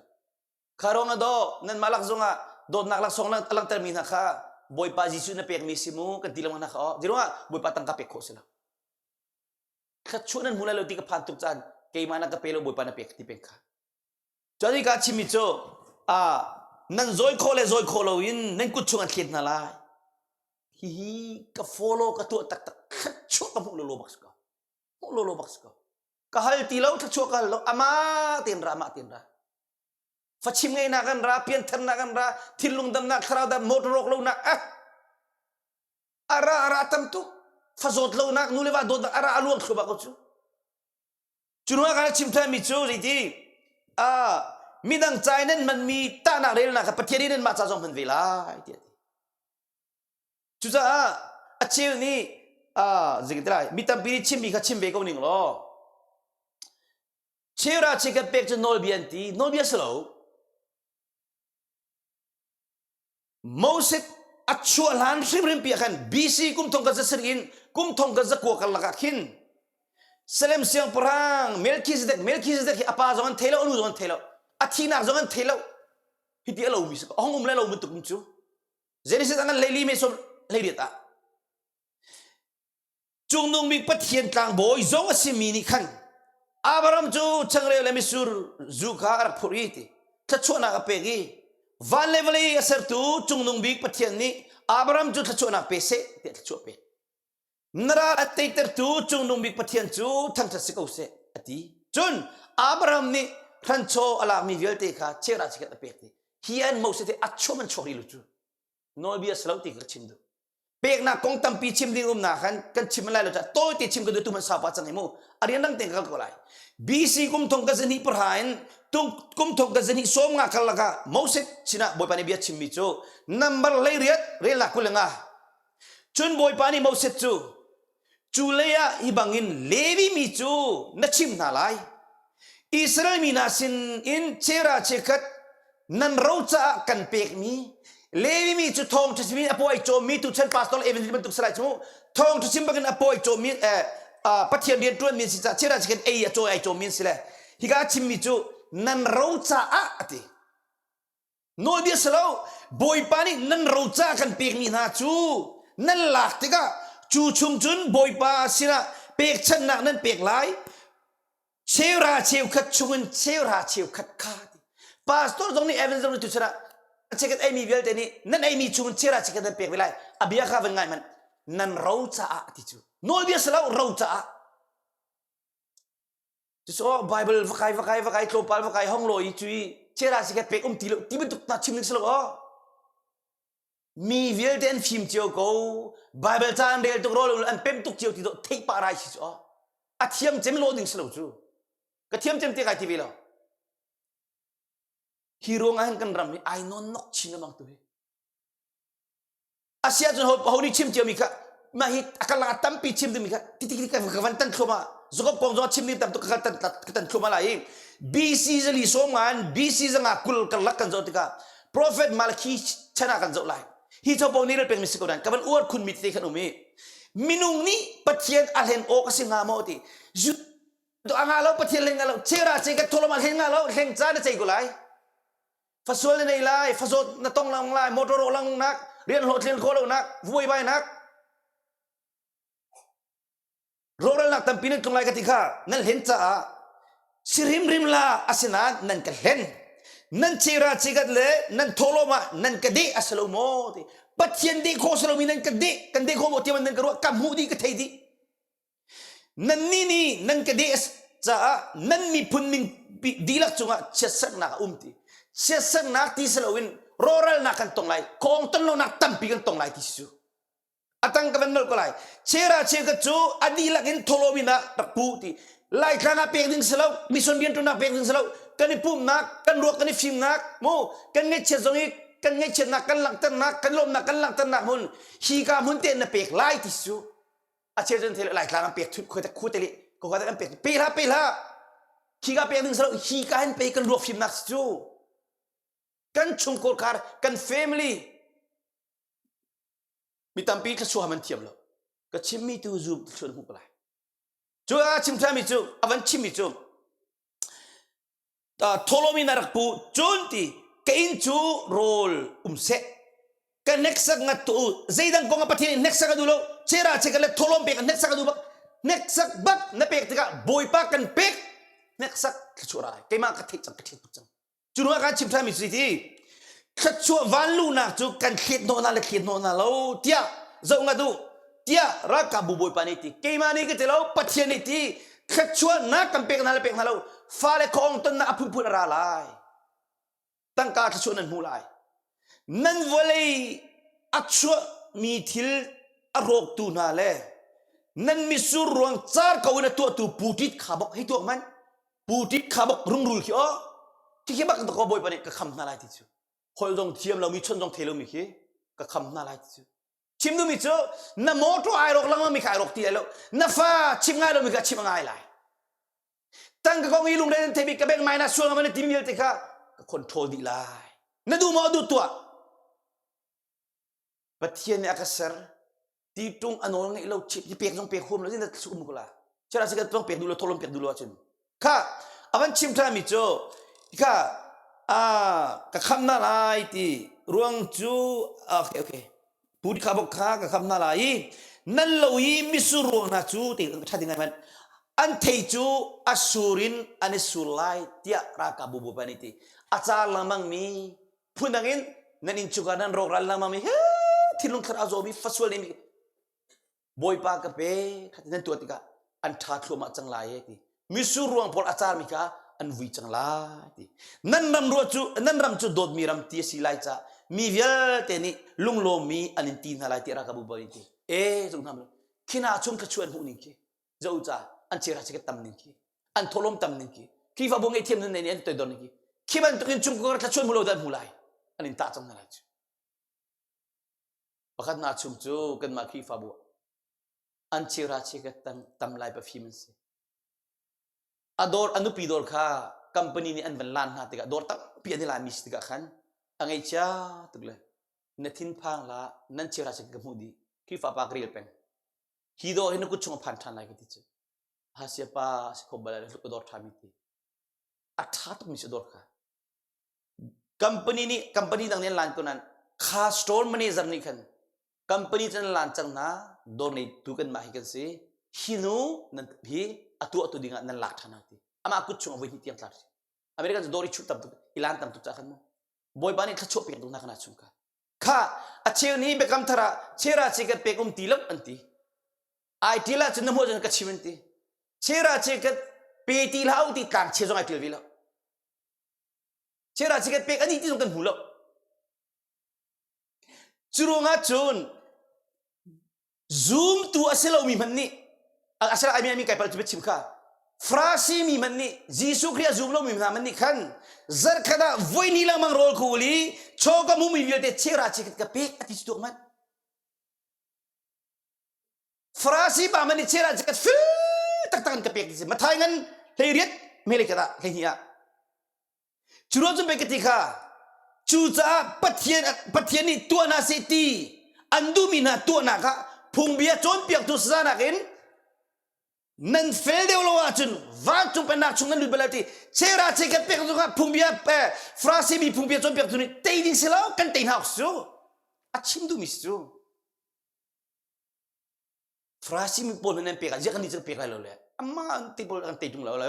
Speaker 1: kha ruang ah daw nan mah lak zongah dawtnak laksawng a langhtermi hna kha Bawipa Jesuh na pekmi si mu kan ti lengmang hna kha aw ziruangah Bawipa tangka pek khawh si lo thluachuah nan hmu lai lo ti ka phan tuk caan keimah na ka pe lo bawipa na pek ti peng kha cun ka chimmi cu a nan zawi khawh le zawi khawh loin nan kut chung an thlet hna lai hihi ka follow ka tuah taktak thluachuah ka hmuh lolo bak si ko hmuh lolo bak si ko ka hal ti lo thluachuah ka hal lo ama ten ra ama ten ra fachim ngeinak an ra piantharnak an ra thinlung damnak thlarau dam motor rawk lonak ah. Ara ara tam tuk. Fazawt lonak nu le va dawtnak ara a luang thluahmah ko cu. Cu ruangah kan chim than mi cu zeiti a midang ca in nan hmanmi tahnak relnak kha Pathian nih nanmah ca zong hman ve lai tiah a ti. Cucaah a cheu nih zei ti lai mi tampi nih chimmi kha chim ve ko ning law cheura che kan pek cu nawlbia an ti nawlbia si lo Moses a chuah hlan hrimhrim pi ah khan BC kum thong ka za sarih in kum thong ka zakua karlak ah khin Salem siangpahrang Melchizedek Melchizedek hi a pa zong an thei lo a nu zong an thei lo a thihnak zong an thei lo hiti a lomi si a hong um le lo bantuk cu Genesis an hleili me som hleiriat ah Cungnung bik Pathian tlangbawi zong a simi nih khan Abraham cu changreu le mitsur zu kha a rak phurh i ti thluachuahnak a pek i van le vawlei a sertu cungnung bik Pathian nih Abraham cu thluachuahnak pe seh tiah thluachuah pek. Na ral a teitertu cungnung bik Pathian cu thangṭhat si ko seh a ti. Cun Abraham nih hranchaw a lakmi vialte kha cheuhra chikkhat a pek ti. Hi an Moses hi a chuah man chuak rih lo cu. Nawlbia si lo ti ka chim duh. Peknak kong tampi chim ding umnak khan kan chim lai lo caah tawite chim ka duh tu man sau pa cang hi mu. A rian dang tein ka kal ko lai. BC kum thong ka zahnih pahra in tung kum thong ka zahnih sawm nga karlak ah Moses sinah Bawipa nih bia chimmi cu number 18 relnak 25. Cun Bawipa nih Moses cu Cu lei ah hi bangin Levi mi cu na chimh hna lai. Israel mi hna sin in chera chikkhat nan ro caah kan pekmi Levi mi cu thawngṭha chim in a paw ai cawmmi tuchan pastor le evangelist bantuk si lai cu thawngṭha chim bakin a paw ai cawmmi eh, Pathian rian ṭuanmi an si caah chera chikkhat ei a cawi ai cawmmi an si le hika a chimmi cu nan ro caah a ti. Nawlbia si lo, Bawipa nih nan roca kan pekmi hna cu nan lak tikah cu chung cun Bawipa sinah pekchanhnak nan pek lai. Cheuhra cheukhat chungin cheuhra cheukhat kha ti. Pastor zong nih Evan zong nih tuchun ah cheukhat eimi vialte nih nan eimi chungin cheuhra cheukhat nan pek ve lai. A bia kha van ngai hmanh. Nan ro caah ti cu. Nawlbia si lo, ro caah. Cucu Bible va kai va kai va kai tlawmpal va kai hong law i cui chera si pek um ti lo ti bantuk ta chim ding si lo aw. Mi vialte an fim cio ko. Bible ca an rel tuk rawl an pem tuk cio ti do theih pah rai si cu aw. A thiam cem lo ding si lo cu. Ka thiam cem te kai ti ve lo. Hi ruang ah hin kan ram hi ai non nok chin amang tu hi. Asia cun ho ho nih chim ciomi kha mah hi a ka lak tampi chim dingmi kha ti ti ka van tan thluahmah Jacob kong zong chim ding tam tuk ka tan ka tan thluahmah lai i BC zali sawm ngan BC zanga kul karlak kan zoh tikah Prophet Malachi chan ah kan zoh lai hi chopo nih rel pengmi si ko dan ka van uar khun mi te khan um i minung nih Pathian a hlen awk a si hnga maw ti a nga lo Pathian hlen nga lo chera che ka tholom a hlen nga lo hleng ca na cei ko lai Fasual na nei lai, fazawt na tong lang lai, motor rawh lang nak, rian hlawhtlin khawh lonak, vuaibainak, rawhralnak tampi nan tlung lai ka ti kha nan hlen caah si hrimhrim la asinain nan ka hlen nan cera cigat le nan thawhlawm ah nan ka deh a si lo maw ti Pathian deh khawh si lomi nan ka deh kan deh khawh maw tiah nan ka ruah ka hmuh dih ka thei dih Nannih nih nan ka deh caah nan miphun min dihlak cungah chiatserhnak a um ti. Chiatserhnak ti si loin rawhralnak kan tong lai, kawng ton lonak tampi kan tong lai ti si cu. A tang ka van nolh ko lai. Chera cheukhat cu a dihlak in thawhlawm in ah rak pu ti. Laitlang ah pek ding si lo, mission rianṭuannak pek ding si lo, kan i pumhnak, kan ruak kan i fimnak, mu kan ngaihchiat zong i kan ngaihchiatnak kan langhternak, kan lawmnak kan langhternak hmun hi ka hmun te na pek lai ti si cu. A cheu cun thil Laitlang an pek thut khua khu te li ko ka an pek pe hlah pe hlah khi ka pek ding salo hi ka hin pe kan ruak fimnak si cu kan chungkhar khar kan family mi tampi thluachuah man thiam lo ka chimmi tu zum thluachuah hmu ko lai cu a chim mi cu a van chimmi cu thawhlawm in a rak pu cun ti ka inn cu rawl um seh ka hneksak ngat tu zeidang kong ah Pathian in hneksak a duh lo chera che kan le thawhlawm pek hneksak a duh bak hneksak bak na pek tikah Bawipa kan pek hneksak thluachuah ra lai keimah ka theih cang ka thian tuk cang cu ruangah kan chim ṭhanmi cu ti thluachuah vanluhnak cu kan thlet hnawh hna le thlet hnawh hna lo tiah zoh ngat u tiah ralkapbu bawipa nih ti keimah nih ka ti lo Pathian nih ti thluachuahnak kan pek hna le pek hna lo fale khong tonnak a phunphun a ra lai tangka thluachuah nan hmu lai nan vawlei a chuahmi thil. a rawktu hna le nan mitsur ruang car ko in a tuahtu puṭit kha bok hei tuak hmanh. Puṭit kha bok rungrul khi aw. Khi bak ka Bawipa nih ka kham hna lai ti cu. Holh zong thiam lomi, chawnh zong thei lomi khi ka kham hna lai ti cu. Chim duhmi cu na motor ai rawk lengmang mi kha ai rawk ti lai lo. Na fa chim ngai lomi kha chim a ngai lai. Tangka kong i lungre nan theimi ka bank mai na sual ngam na timi vialte kha ka control dih lai. Na duh maw duh tuah. Pathian nih a ka ser ti tung a nawl ngeih lo chip ti pek zong pek huam lo na um ko la. Chera se ka tong pek duh lo tholom pek duh lo ahcun kha a van chim ṭhan mi cu kha a ka kham na lai ti ruang cu okay okay Put kha bok kha ka kham hna lai i nan lo i mitsur ruang hna cu ti ṭha ding ngai an thei cu a sur in an i sur lai tiah ralkapbu bawipa nih ti a car lengmang mi phundang in nan inn chungah nan rawkral lengmang mi he thinlung thlar a zawmi fasual nei mi Bawipa ka pe kha nan tuah tikah an ṭha thluahmah cang lai e ti. Mitsur ruang pawl a carmi kha an vui cang lai ti. Nan ram ruah cu nan ram cu dawtmi ram ti a si lai ca mi vialte nih lunglawmmi an in ti hna lai tiah ralkapbu bawi nih ti. E zung hna khina chung thluachuah an hmuh ning khi zo ca an chera chi tam ning khi an thawlawm tam ning khi Khrihfabu ngaihthiam nun nei nih an toidor ning khi khi bantuk in chung ko thluachuah hmu lo dah an hmu lai an in tah cang hna lai cu. Pakhat hna chung cu kanmah Khrihfabu an chira chikat tam, tam lai pafim an si. A dawr a nupi dawr kha company nih an van lan hna tikah dawr tampi an i lanmi si tikah khan a ngaihchia tuk le na thinphang la nan chira chikat ka hmuh dih Khrihfa pa ka rel peng. Hi dawr hi na kut chung a phan ṭhan lai ka ti cu. Hasia pa si kho bal ka dawr ṭhami ti. A ṭha tukmi si dawr kha. Company nih company dang nih an lan ko nain kha store manager nih khan company cu an lan cang hna dawr neitu kanmah hi kan si hi nu nan hi a tuahtu ding ah nan lak ṭhan hna ti amah kut chung ah voi hnih tiang tla si American cu dawr i chuh tam tuk i lan tam tuk caah khan mu Bawipa nih thluachuah pek tuk hna kana chung kha kha a cheu nih biakam thar ah chera chi kan pek um ti lo an ti ai til ahcun na hmuh cun ka chim an ti chera chi kan pe ti hlah u ti tlang chia zong ai til ve lo Chera chiket pek ani ti zong kan hmu lo. Cu ruangah cun zumtu a si lomi hmanh nih a si ai mi kai pal cu chim kha Farasi mi hmanh nih Jesuh Khrih a zum lomi hna hmanh nih khan zarkhat ah voi ni lengmang rawl ka ul i chaw ka hmumi vialte chera chiket ka pek a ti cu tuak manh. Farasi pa man i chera chikat fil taktak an ka pek ti si Mathai ngan hlei riat mele khat ah hlei hnih ah cu ruang cun pei ka ti kha cucaah Pathian Pathian nih tuah hna seh ti an duhmi hna tuahnak ah phungbia cawnpiaktu saza nakin nan fel deuh lo ahcun vancung pennak chung nan lut bal ti chera che kan pek zongah phungbia Farasi mi phungbia cawnpiaktu nih tei ding si lo kan tei hna awk si cu a chim duhmi si cu Farasi mi pawl nan pek ah ziah kan nih cu pek lai lo le amah an ti pawl kan tei tung lo lo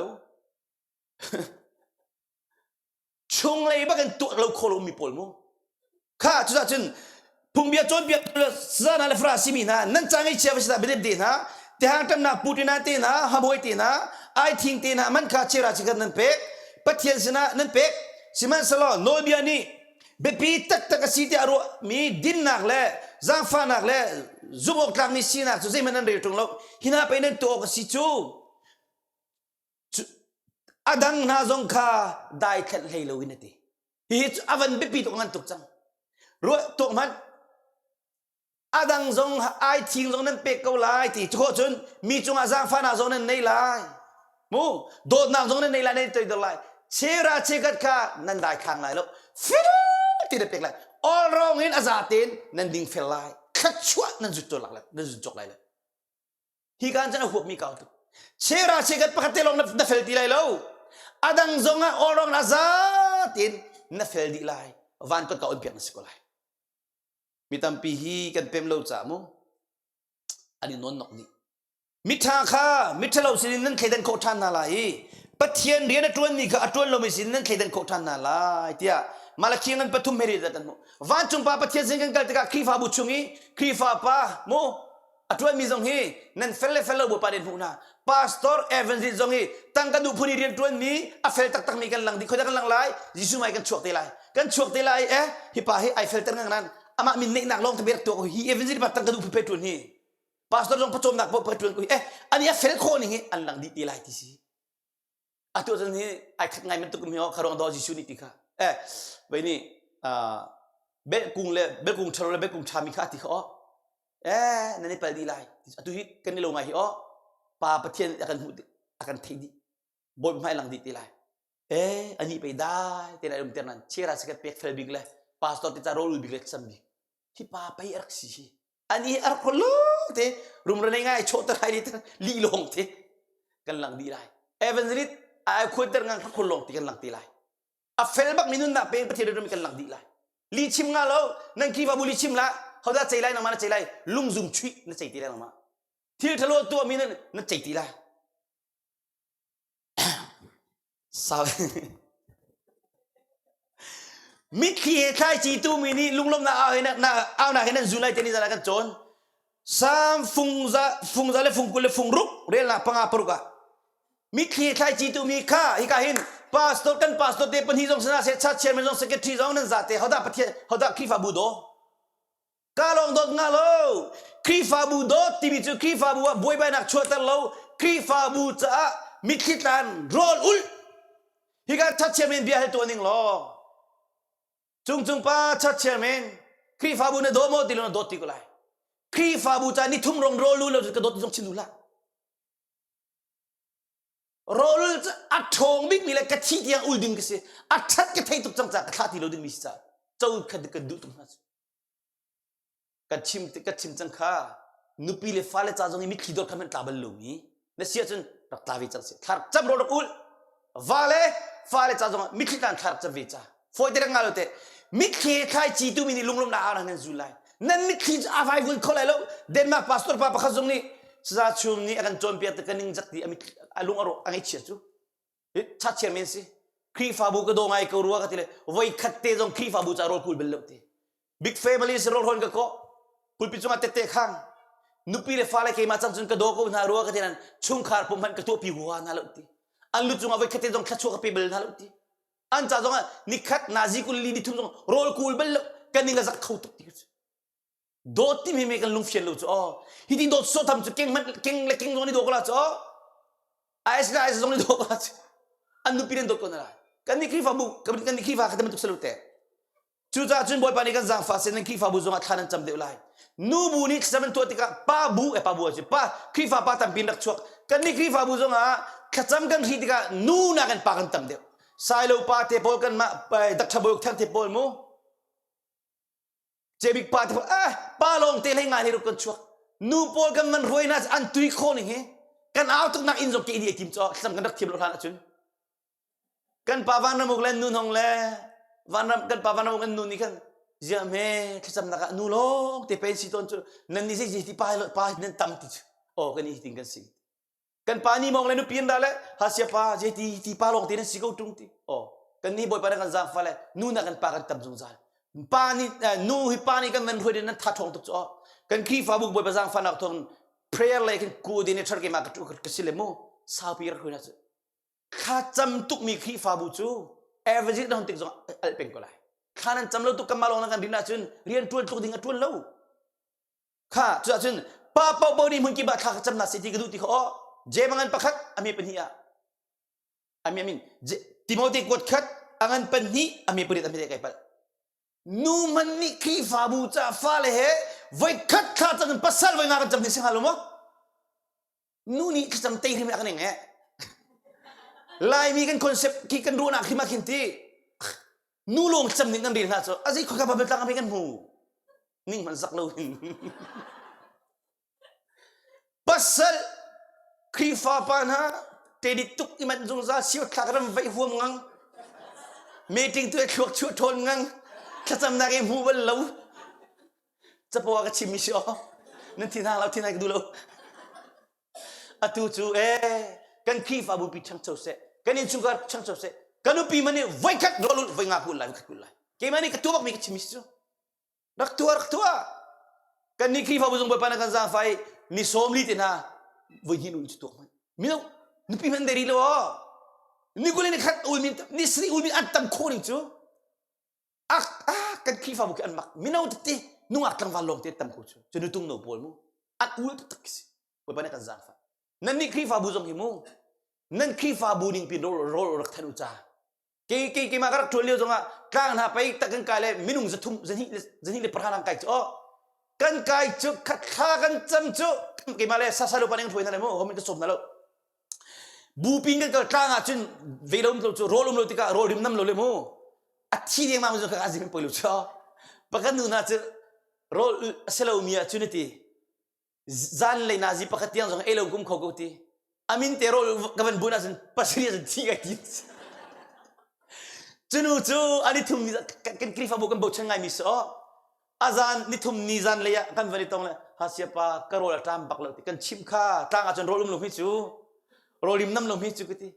Speaker 1: chunglei bak in tuah lo kho lo mi pawl mu kha cucah cun phungbia cawnpiak zana le Farasi mi hna nan ca ngei chia va si dah biadep de hna tehang ṭamnak putina te hna habuai te hna ai thing te hna man kha chera chikat nan pek Pathian sinah nan pek sihmanhsehlaw nawlbia nih biapi taktak a si tiah ruahmi dinnak le zaangfahnak le zumh awk tlakmi sinak cu zeihmanh nan rel ṭung lo hi hna pei nan tuah awk a si cu a dang hna zong kha daithlanh hlei loin a ti hihi cu a van biapi tuk ngan tuk cang ruah tuak hmanh a dang zong ai thing zong nan pek ko lai ti cu cun mi cungah zaangfahnak zong nan nei lai mu dawtnak zong nan nei lai nan toidor lai chera chekat kha nan dai khang lai lo fil ti na pek lai all wrong in a za tein nan ding fel lai thluachuah nan zut cawk lai nan zut cawk lai lo hi kan chan a huap mi kau tuk chera chekat pakhat te lawng na fel ti lai lo a dang zong ah all wrong a za tein na fel dih lai van kot ka on piak na si ko lai Mi tampi hi kan pem lo caah mu an i nawn nok dih. Miṭha kha miṭhalo sinin nan thleidan khawh ṭhan hna lai i Pathian rian a ṭuanmi kha a ṭuan lomi sinin nan thleidan khawh ṭhan hna lai tiah Malakhi ngan pathum he ri kan hmuh. Vancung pa Pathian sin kan kal tikah Khrihfabu chung i Khrihfa pa mu a ṭuanmi zong hi nan fel le fel lo Bawipa nih hmuh hna. Pastor evangelist zong hi tangka duh phun i rian ṭuanmi a fel taktakmi kan lang dih. Khoi dah kan lang lai? Jesuh mai kan chuak te lai. Kan chuak te lai eh hi pa hi ai felter ngang nan. Amah min neihnak lawng te rak tuah ko hi evangelist pa tang ka duh phe tuan hi. Pastor zong pawcawmnak paoh phe tuan ko hi. Eh ani a fel khawh ning hi an lang dih te lai ti si. Atu cun hi ai khat ngai bantuk mi ho kharuang daw Jesuh nih ti kha. Eh vei nih belkung le belkung ṭhalo le belkung ṭhami kha ti kha aw. Eh nan i pal dih lai. Atu hi kan i lo ngai hi aw. Pa Pathian a kan hmuh a kan theih dih. Bawi hmai lang dih te lai. Eh ani pei dai te lai um ter nan chera se pek fel bik le pastor te ca rawl bik le sam bik. Hi pa pei a rak si hi. Ani a rak lo te rumra nei ngai chawh ter hai li lawng te kan lang dih lai. Evangelist ai khuan ter ngang khul lawng ti kan lang ti lai. A fel bak mi nunnak peng Pathian ram kan lang dih lai. Li chim nga lo nan Khrihfabu li chim la hodah cei lai nangmah na cei lai lungzum chuih na cei ti lai nangmah. Thil ṭhalo tuah mi nan na cei ti lai. Sau. Mitthli he thlaici tumi nih lunglawmhnak au he na aunak he nan zun lai te ni zan ah kan cawn. Sam fungza fungza le fungkul le fungruk relnak panga paruk ah mitthli he thlaici tumi kha hika hin pastor kan pastor te pahnih zong sana se church chairman zong secretary zong nan zate hodah Pathian hodah Khrihfabu daw Ka lawng dawt nga lo. Khrihfabu dawt timi cu Khrihfabu ah buaibainak chuahter lo, Khrihfabu caah mitthli tlan rawl ulh. Hika church chairman bia hal tuah ning law. Cungcung pa church chairman Khrihfabu na daw maw ti lo na dawt ti ko lai. Khrihfabu ca ni thum rong rawl lu lo ka dawt zong chim duh hlah. Rawl cu a ṭhawng bikmi le ka thi tiang ul ding ka si. A ṭhat ka thei tuk cang caah ka thlah ti lo dingmi si caah co kha ka duh tuk hna cu. Kan chim ka chim cang kha nupi le fale ca zong i mitthli dor kha hmanh tla bal lomi na si ahcun rak tla ve cang si thlar cam ro rak ul va le fale ca zong ah mitthli tlan thlar cam ve ca fawi te rak nga lo te mitthli thlai ci tu mi nih lunglawmnak au nan zul lai nan mitthli cu a vai vun kho lai lo Denmark pastor pa pakhat zong nih saza chum nih a kan cawnpiak te ka ning zak ti a lung a rawk a ngaihchia cu Chachiar men si. Khrihfabu ka daw ngai ko rua ka ti le voi khat te zong Khrihfabu ca rawl kul bel lo ti. Big family si rawl hon ka ko. Pulpit cungah tette khang. Nupi le fale keimah cang cun ka daw ko hna rua ka ti nan chungkhar pum hmanh ka tuahpi hua hna lo ti. An lu cungah voi khat te zong thlachuah ka pe bal hna lo ti. An ca zongah nikhat nazi kul li ni thum zong rawl kul bal lo kan ning a zak kho tuk ti cu. Dawt timi me kan lungfian lo cu aw. Hi ti dawt sawh tham cu keng hmanh keng le keng zong ni daw ko la cu aw. IS le IS zong ni daw ko la cu. An nupi nan dawt ko na lai. Kan nih Khrihfabu kan nih Khrihfa kha bantuk salu te. Cucaah cun Bawipa nih kan zaangfah sin nan Khrihfabu zongah thla nan cam deuh lai. Nu bu nih thlacam an tuah tikah pa bu eh pa bu a si pa Khrihfa pa tampi in rak chuak. Kan nih Khrihfabu zongah thlacam kan hri tikah nu nakin pa kan tam deuh. Sailo pa te pawl kan mah Dr. Bawi Thang te pawl mu Cebik pa te eh pa lawng te hlei ngai hlei ruk kan chuak. Nu pawl kan man ruai na an tui kho ning hi. Kan au tuk nak inn zong ke ini tim cho thlacam kan rak thiam lo hlan ahcun. Kan pa vanramuk le nu hong le vanram kan pa vanramuk an nu nih khan zia me thlacam nak ah nu lawng te pen si ton cu nan ni zei ti pa pa nan tam ti cu. Oh kan i ting kan si. Kan pa ni mong le nupi an ra le hasia pa je ti ti pa lawng te nan si ko tung ti. Oh kan ni bawipa na kan zaangfa le nu na kan pa kan tam zungzal. Pa ni nu hi pa nih kan van hruai nan tha ṭhawng tuk cu oh. Kan Khrihfabu bawipa zaangfahnak thawng prayer le kan coordinator ke ma ka ka si le mu saupi rak hruai na cu. Thla cam tukmi Khrihfabu cu average na hon tik zong al peng ko lai. Thla nan cam lo tuk kan mah lawng nan kan rin ahcun rian ṭuan tluk ding a ṭuan lo. Kha cuahcun pa paohpaoh nih hmun kip ah thla ka cam na si ti ka duh ti kha aw Jeim a ngan pakhat a me pahnih ah a me amin Timote kuat khat a ngan pahnih a me pariat a me kai palh nu man nih Khrihfabu ca fale he voi khat thla cam in pasal voi nga kan cam ni si hnga lo maw nu nih thlacam tei hrim kan ing eh Laimi kan concept khi kan ruahnak khi ma khin ti nu lawng cam ning kan rel hna cu azei khoi ka babel tlang kan hmu ning hman zak lo hin pasal Khrihfa pa hna tedit tuk i man zungzal sio thlak ram vaih huam ngang meeting tu thluak chuah ṭhawn ngang thlacamnak i hmu bal lo Capo ah ka chimmi si aw. Nan thin hang lo thin ka duh lo. Atu cu ee kan Khrihfabu pi ṭhangcho seh, kan innchungkhar ṭhangcho seh, kan nupi man nih voikhat rawl ulh voi nga ku lai voikhat ku lai. Keimah nih ka tuah bakmi ka chimmi si cu. Rak tuah rak tuah. Kan nih Khrihfabu zung Bawipa na kan zaangfah i ni sawmli te hna voi hnih nu cu tuak hmanh. Mino nupi hmanh deri lo aw. Ni kul ni khat ulmi ni sri ulmi an tam khawh ning cu. Ak ak. Kan Khrihfabu khi an mak. Mino tete nungak tlangval lawng te tam ko cu. Cu nutung no pawl mu. An ul taktak si. Bawipa nih kan zaangfah. Nan nih Khrihfabu zong hi mu. Nan Khrihfabu ning pin rawl rawl rak than u ca. Kei kei keimah ka rak ṭuan lio zongah tlang hna pei tak kan kai le minung zathum zahnih le zahnih le pahra lang kai cu oh kan kai cu khat thla kan cam cu keimah le sasa lo pa ning hruai hna le mu homin ka sawm hna lo Bupi kan kal tlang ah cun ve lo um lo cu rawl um lo tikah rawl rim nam lo le mu a thi dengmang cu ka azim poi lo cu pakhat nu hna cu rawl a si lo mi ah cun ti zan lei nazi pakhat tiang zong ei lo kum kho ko ti amin te rawl ka van bun ahcun pasari ahcun thi kai ti cunu cu ani thum ni kan Khrihfabu kan bochan ngai mi si aw a zan nithum ni zan lei ah kan van i tong le hasia pa ka rawl a ṭam bak lo ti kan chimh kha tlang ah cun rawl um lo hi cu rawl rim nam lo hi cu ka ti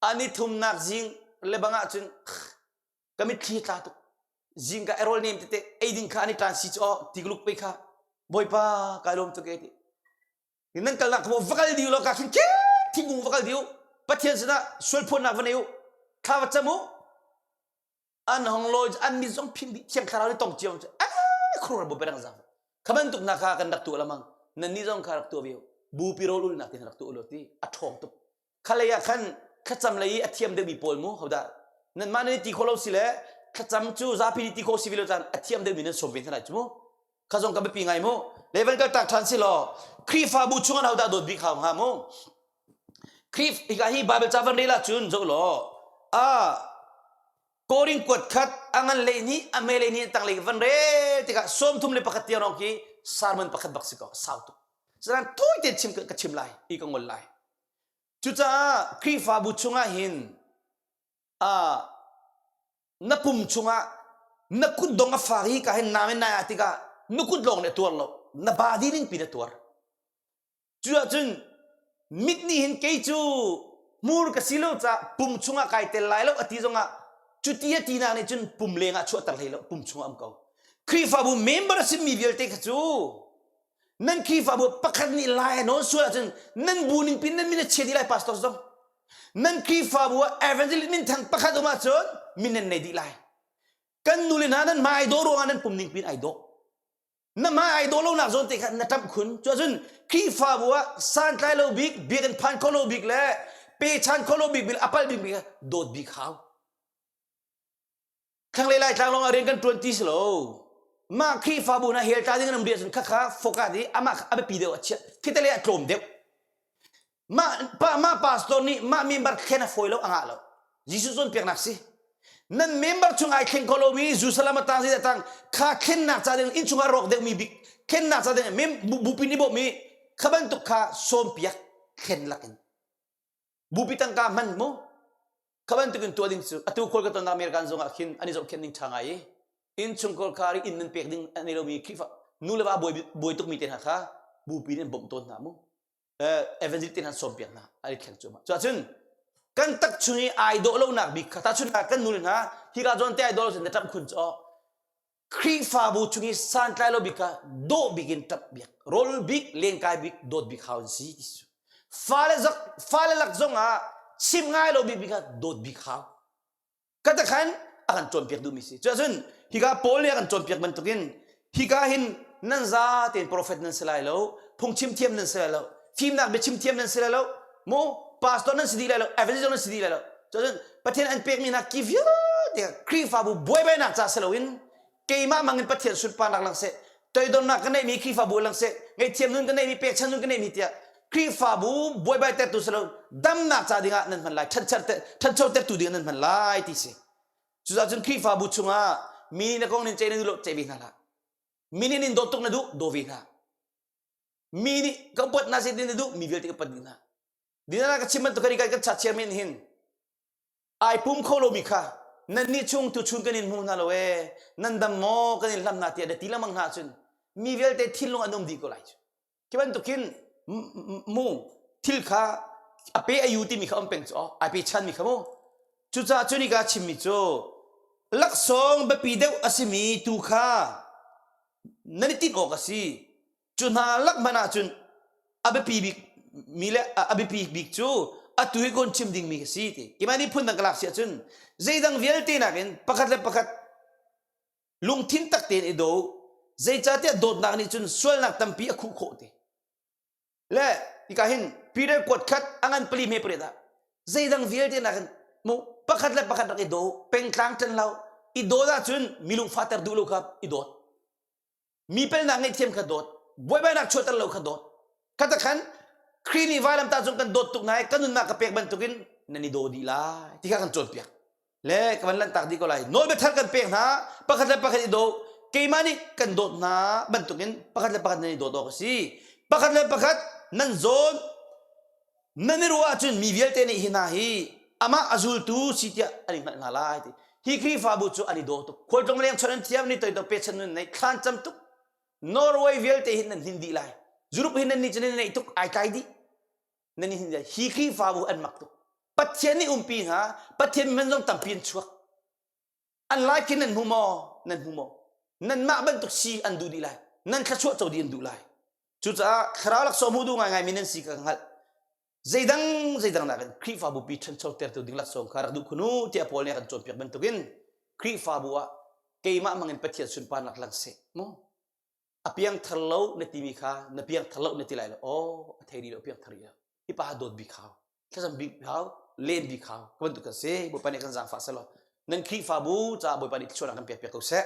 Speaker 1: a nithumnak zing le bang ah cun ka mitthli tla tuk zing ka rawl nem tete ei ding kha ani tlan si cu aw tigluk pe kha bawipa kai lawm tuk e ti nan kalnak kha va kal diu lo ka khin ke thingkung va kal diu pathian sinah sual phuannak va nei u thla va cam u an hong lawi an mit zong phing dih thiang thlarau nih tong cio cu eh khur bu berang zang kha bantuk na kha kan rak tuah lamang nan nih zong kha rak tuah ve bupi rawl ulnak tin rak tuah lo ti a ṭhawng tuk khalei ah khan thlacam lei i a thiam deuhmi pawl mu hodah nan mah nan i ti kho lo si le thlacam cu zapi nih ti kho si ve lo caan a thiam deuhmi nan sawm ve hna lai cu mu kha zong ka biapi ngai mu level kal tak ṭhan si law Khrihfabu chung an hodah dawt bik hau hnga mu Khrih hika hi Bible ca van rel ahcun zoh law a Korin kuat khat a ngan lei nih a me lei nih tang lei van rel tikah 31 tiang rong khi sermon pakhat bak si ko sau tuk. Sanan tawi tein chim ka chim lai i ka ngol lai. Cucaah Khrihfabu chungah hin a na pum chungah na kut dong a fak hi ka hin nam in nai ah tikah na kut lawng nih a tuar lo na body ning pin a tuar Cu ahcun mit nih hin kei cu hmur ka si lo caah pum chungah kai tel lai lo a ti zongah cuti a tinak nih cun pum lengah chuahter hlei lo pum chungah um ko. Khrihfabu member a simi vialte kha cu nan Khrihfabu pakhat nih lai a nawn sual ahcun nan bu ning pin nan min a chia dih lai pastor zong. Nan Khrihfabu ah evangelist minthang pakhat um ahcun min nan nei dih lai. Kan nule hna nan hmai ai dawh ruangah nan pum ning pin ai dawh. Na hmai ai dawh lonak zawn te kha na ṭamh khun. Cuahcun Khrihfabu ah santlai lo bik, biakinn phan kho lo bik le pechan kho lo bik bil a palh bik bik dawt bik hau. Thlanglei Laitlang lawng ah rian kan ṭuan ti si lo. Mah Khrihfabu hna hell tla ding an um rih ahcun khakha focus i amah kha a biapi deuh a chiah. Khitale a tlawm deuh. Mah pa mah pastor nih mah member thlen a fawi lo a ngah lo. Jesuh cawnpiaknak si. Nan member chung ai thleng kho lomi Jerusalem a tang zeidah tang kha thlennak ca ding innchung ah rawk deuhmi bik thlennak ca ding mem bupi nih bawhmi kha bantuk kha sawmpiak thlen lakin bupi tangka hman mu kha bantuk in tuah ding cu atu khual ka ton American zong ah khin an i zohkhenh ning ṭha ngai i innchungkhar kha inn nan pek ding an nei lomi Khrihfa nu le va buai buai tukmi te hna kha bupi nih an bawmh tawn hna mu evangelist te hna sawmpiak hna an i thleng cuahmah. Cuahcun kan tak chung i ai dawh lonak bik kha tahchunhnak kan nu le hna hika zawn te ai dawh lo cun na ṭamh khun cu aw Khrihfabu chung i santlai lo bik kha dawh bik in ṭamh biak rawl bik lengkai bik dawt bik hau an si ti cu fale zak fale lak zong ah chim ngai lo bik bik kha dawt bik hau Kata khan a kan cawnpiak duhmi si. Cuahcun hika Paul nih a kan cawnpiak bantukin hika hin nan za tein prophet nan si lai lo, phungchim thiam nan si lai lo, fimnak biachim thiam nan si lai lo, mu pastor nan si dih lai lo, evangelist nan si dih lai lo. Cuahcun Pathian an pekmi hna ki vialte Khrihfabu buaibainak ca si loin keimah mangin Pathian sunparnak lang seh toidornak ka neihmi Khrihfabu lang seh ngaihthiam nun ka neihmi pekchan nun ka neihmi tiah Khrihfabu buaibai tertu si lo damnak ca dingah nan hman lai ṭhancho tertu dingah nan hman lai ti si cucaah cun Khrihfabu chungah mi na kong nin ceih na duh lo ceih ve hna hlah mi nih nin dawt tuk na duh daw ve hna mi nih ka upat na si na duh mi vialte ka upat dih hna dinana ka chim bantuk kan kan chat chiar men hin Ai pum kho lomi kha nannih chung tuchun kan in hmu hna lo ee nan dam maw kan in hlam hna tiah na ti lengmang hna ahcun mi vialte thinlung an um dih ko lai cu. Khi bantukin mu thil kha a pe a yu timi kha um peng cu ai pe chanmi kha mu. Cucaah cu nika chimmi cu laksawng biapi deuh a simi tu kha nan i tinh awk a si. Cu hna lak hmanh ahcun a biapi bik mi le a biapi bik cu atu hi kun chim dingmi ka si ti. Keimah nih phundang ka lak si ahcun zeidang vialte nakin pakhat le pakhat Lungthin tak tein i daw. Zeicahtiah dawtnak nih cun sualnak tampi a khuh khawh ti. Le hika hin Peter kuat khat a ngan pali hme pariat ah zeidang vialte nakin mu pakhat le pakhat rak i daw pengtlang ṭan lo i dawt ahcun mi lungfahter duh lo kha i dawt. Mi pelnak ngaihthiam kha dawt. Buaibainak chuahter lo kha dawt. Kha khan Khrih nih vailamtah cung kan dawt tuk hna i kan nunnak ka pek bantukin nan i daw dih lai ti kha kan cawnpiak. Le ka van lanhtak dih ko lai. Nawlbia thar kan pek hna, pakhat le pakhat i daw. Keimah nih kan dawt hna bantukin pakhat le pakhat nan i dawt awk a si. Pakhat le pakhat nan zawn nan i ruah ahcun mi vialte nih hi hna hi amah a zultu si tiah an i hngalh hna lai ti. Hi Khrihfabu cu an i daw tuk. Khualtlung leng chon an thiam, ni toidor pechan nun nei, thlan cam tuk. Norway vialte hin nan hin dih lai. Europe hin nan nih cu nan neih tuk ai tlai dih. Nan hin hi Khrihfabu an mak tuk. Pathian nih umpi hna, Pathian man zong tampi an chuak. An lai khi nan hmu maw? Nan hmu maw? Nanmah bantuk si an duh dih lai. Nan thluachuah co dih an duh lai. Cucaah thlarau laksawng hmu duh ngaingai mi nan si ka hngalh. Zeidang zeidang nakin Khrihfabu pi ṭhancho tertu ding laksawng kha rak duh khun u tiah Paul nih a kan cawnpiak bantukin Khrihfabu ah keimah mangin Pathian sunparnak lang seh mu. A piangthar lo na timi kha na piangthar lo na ti lai lo. Oh, a thei rih lo piangthar rih lo. Hi pa dawt bik hau. Thlacam bik hau, len bik hau. Ka bantuk kan si. Bawipa nih kan zaangfah selaw. Nan Khrihfabu caah Bawipa nih thluachuahnak kan pek piak ko seh.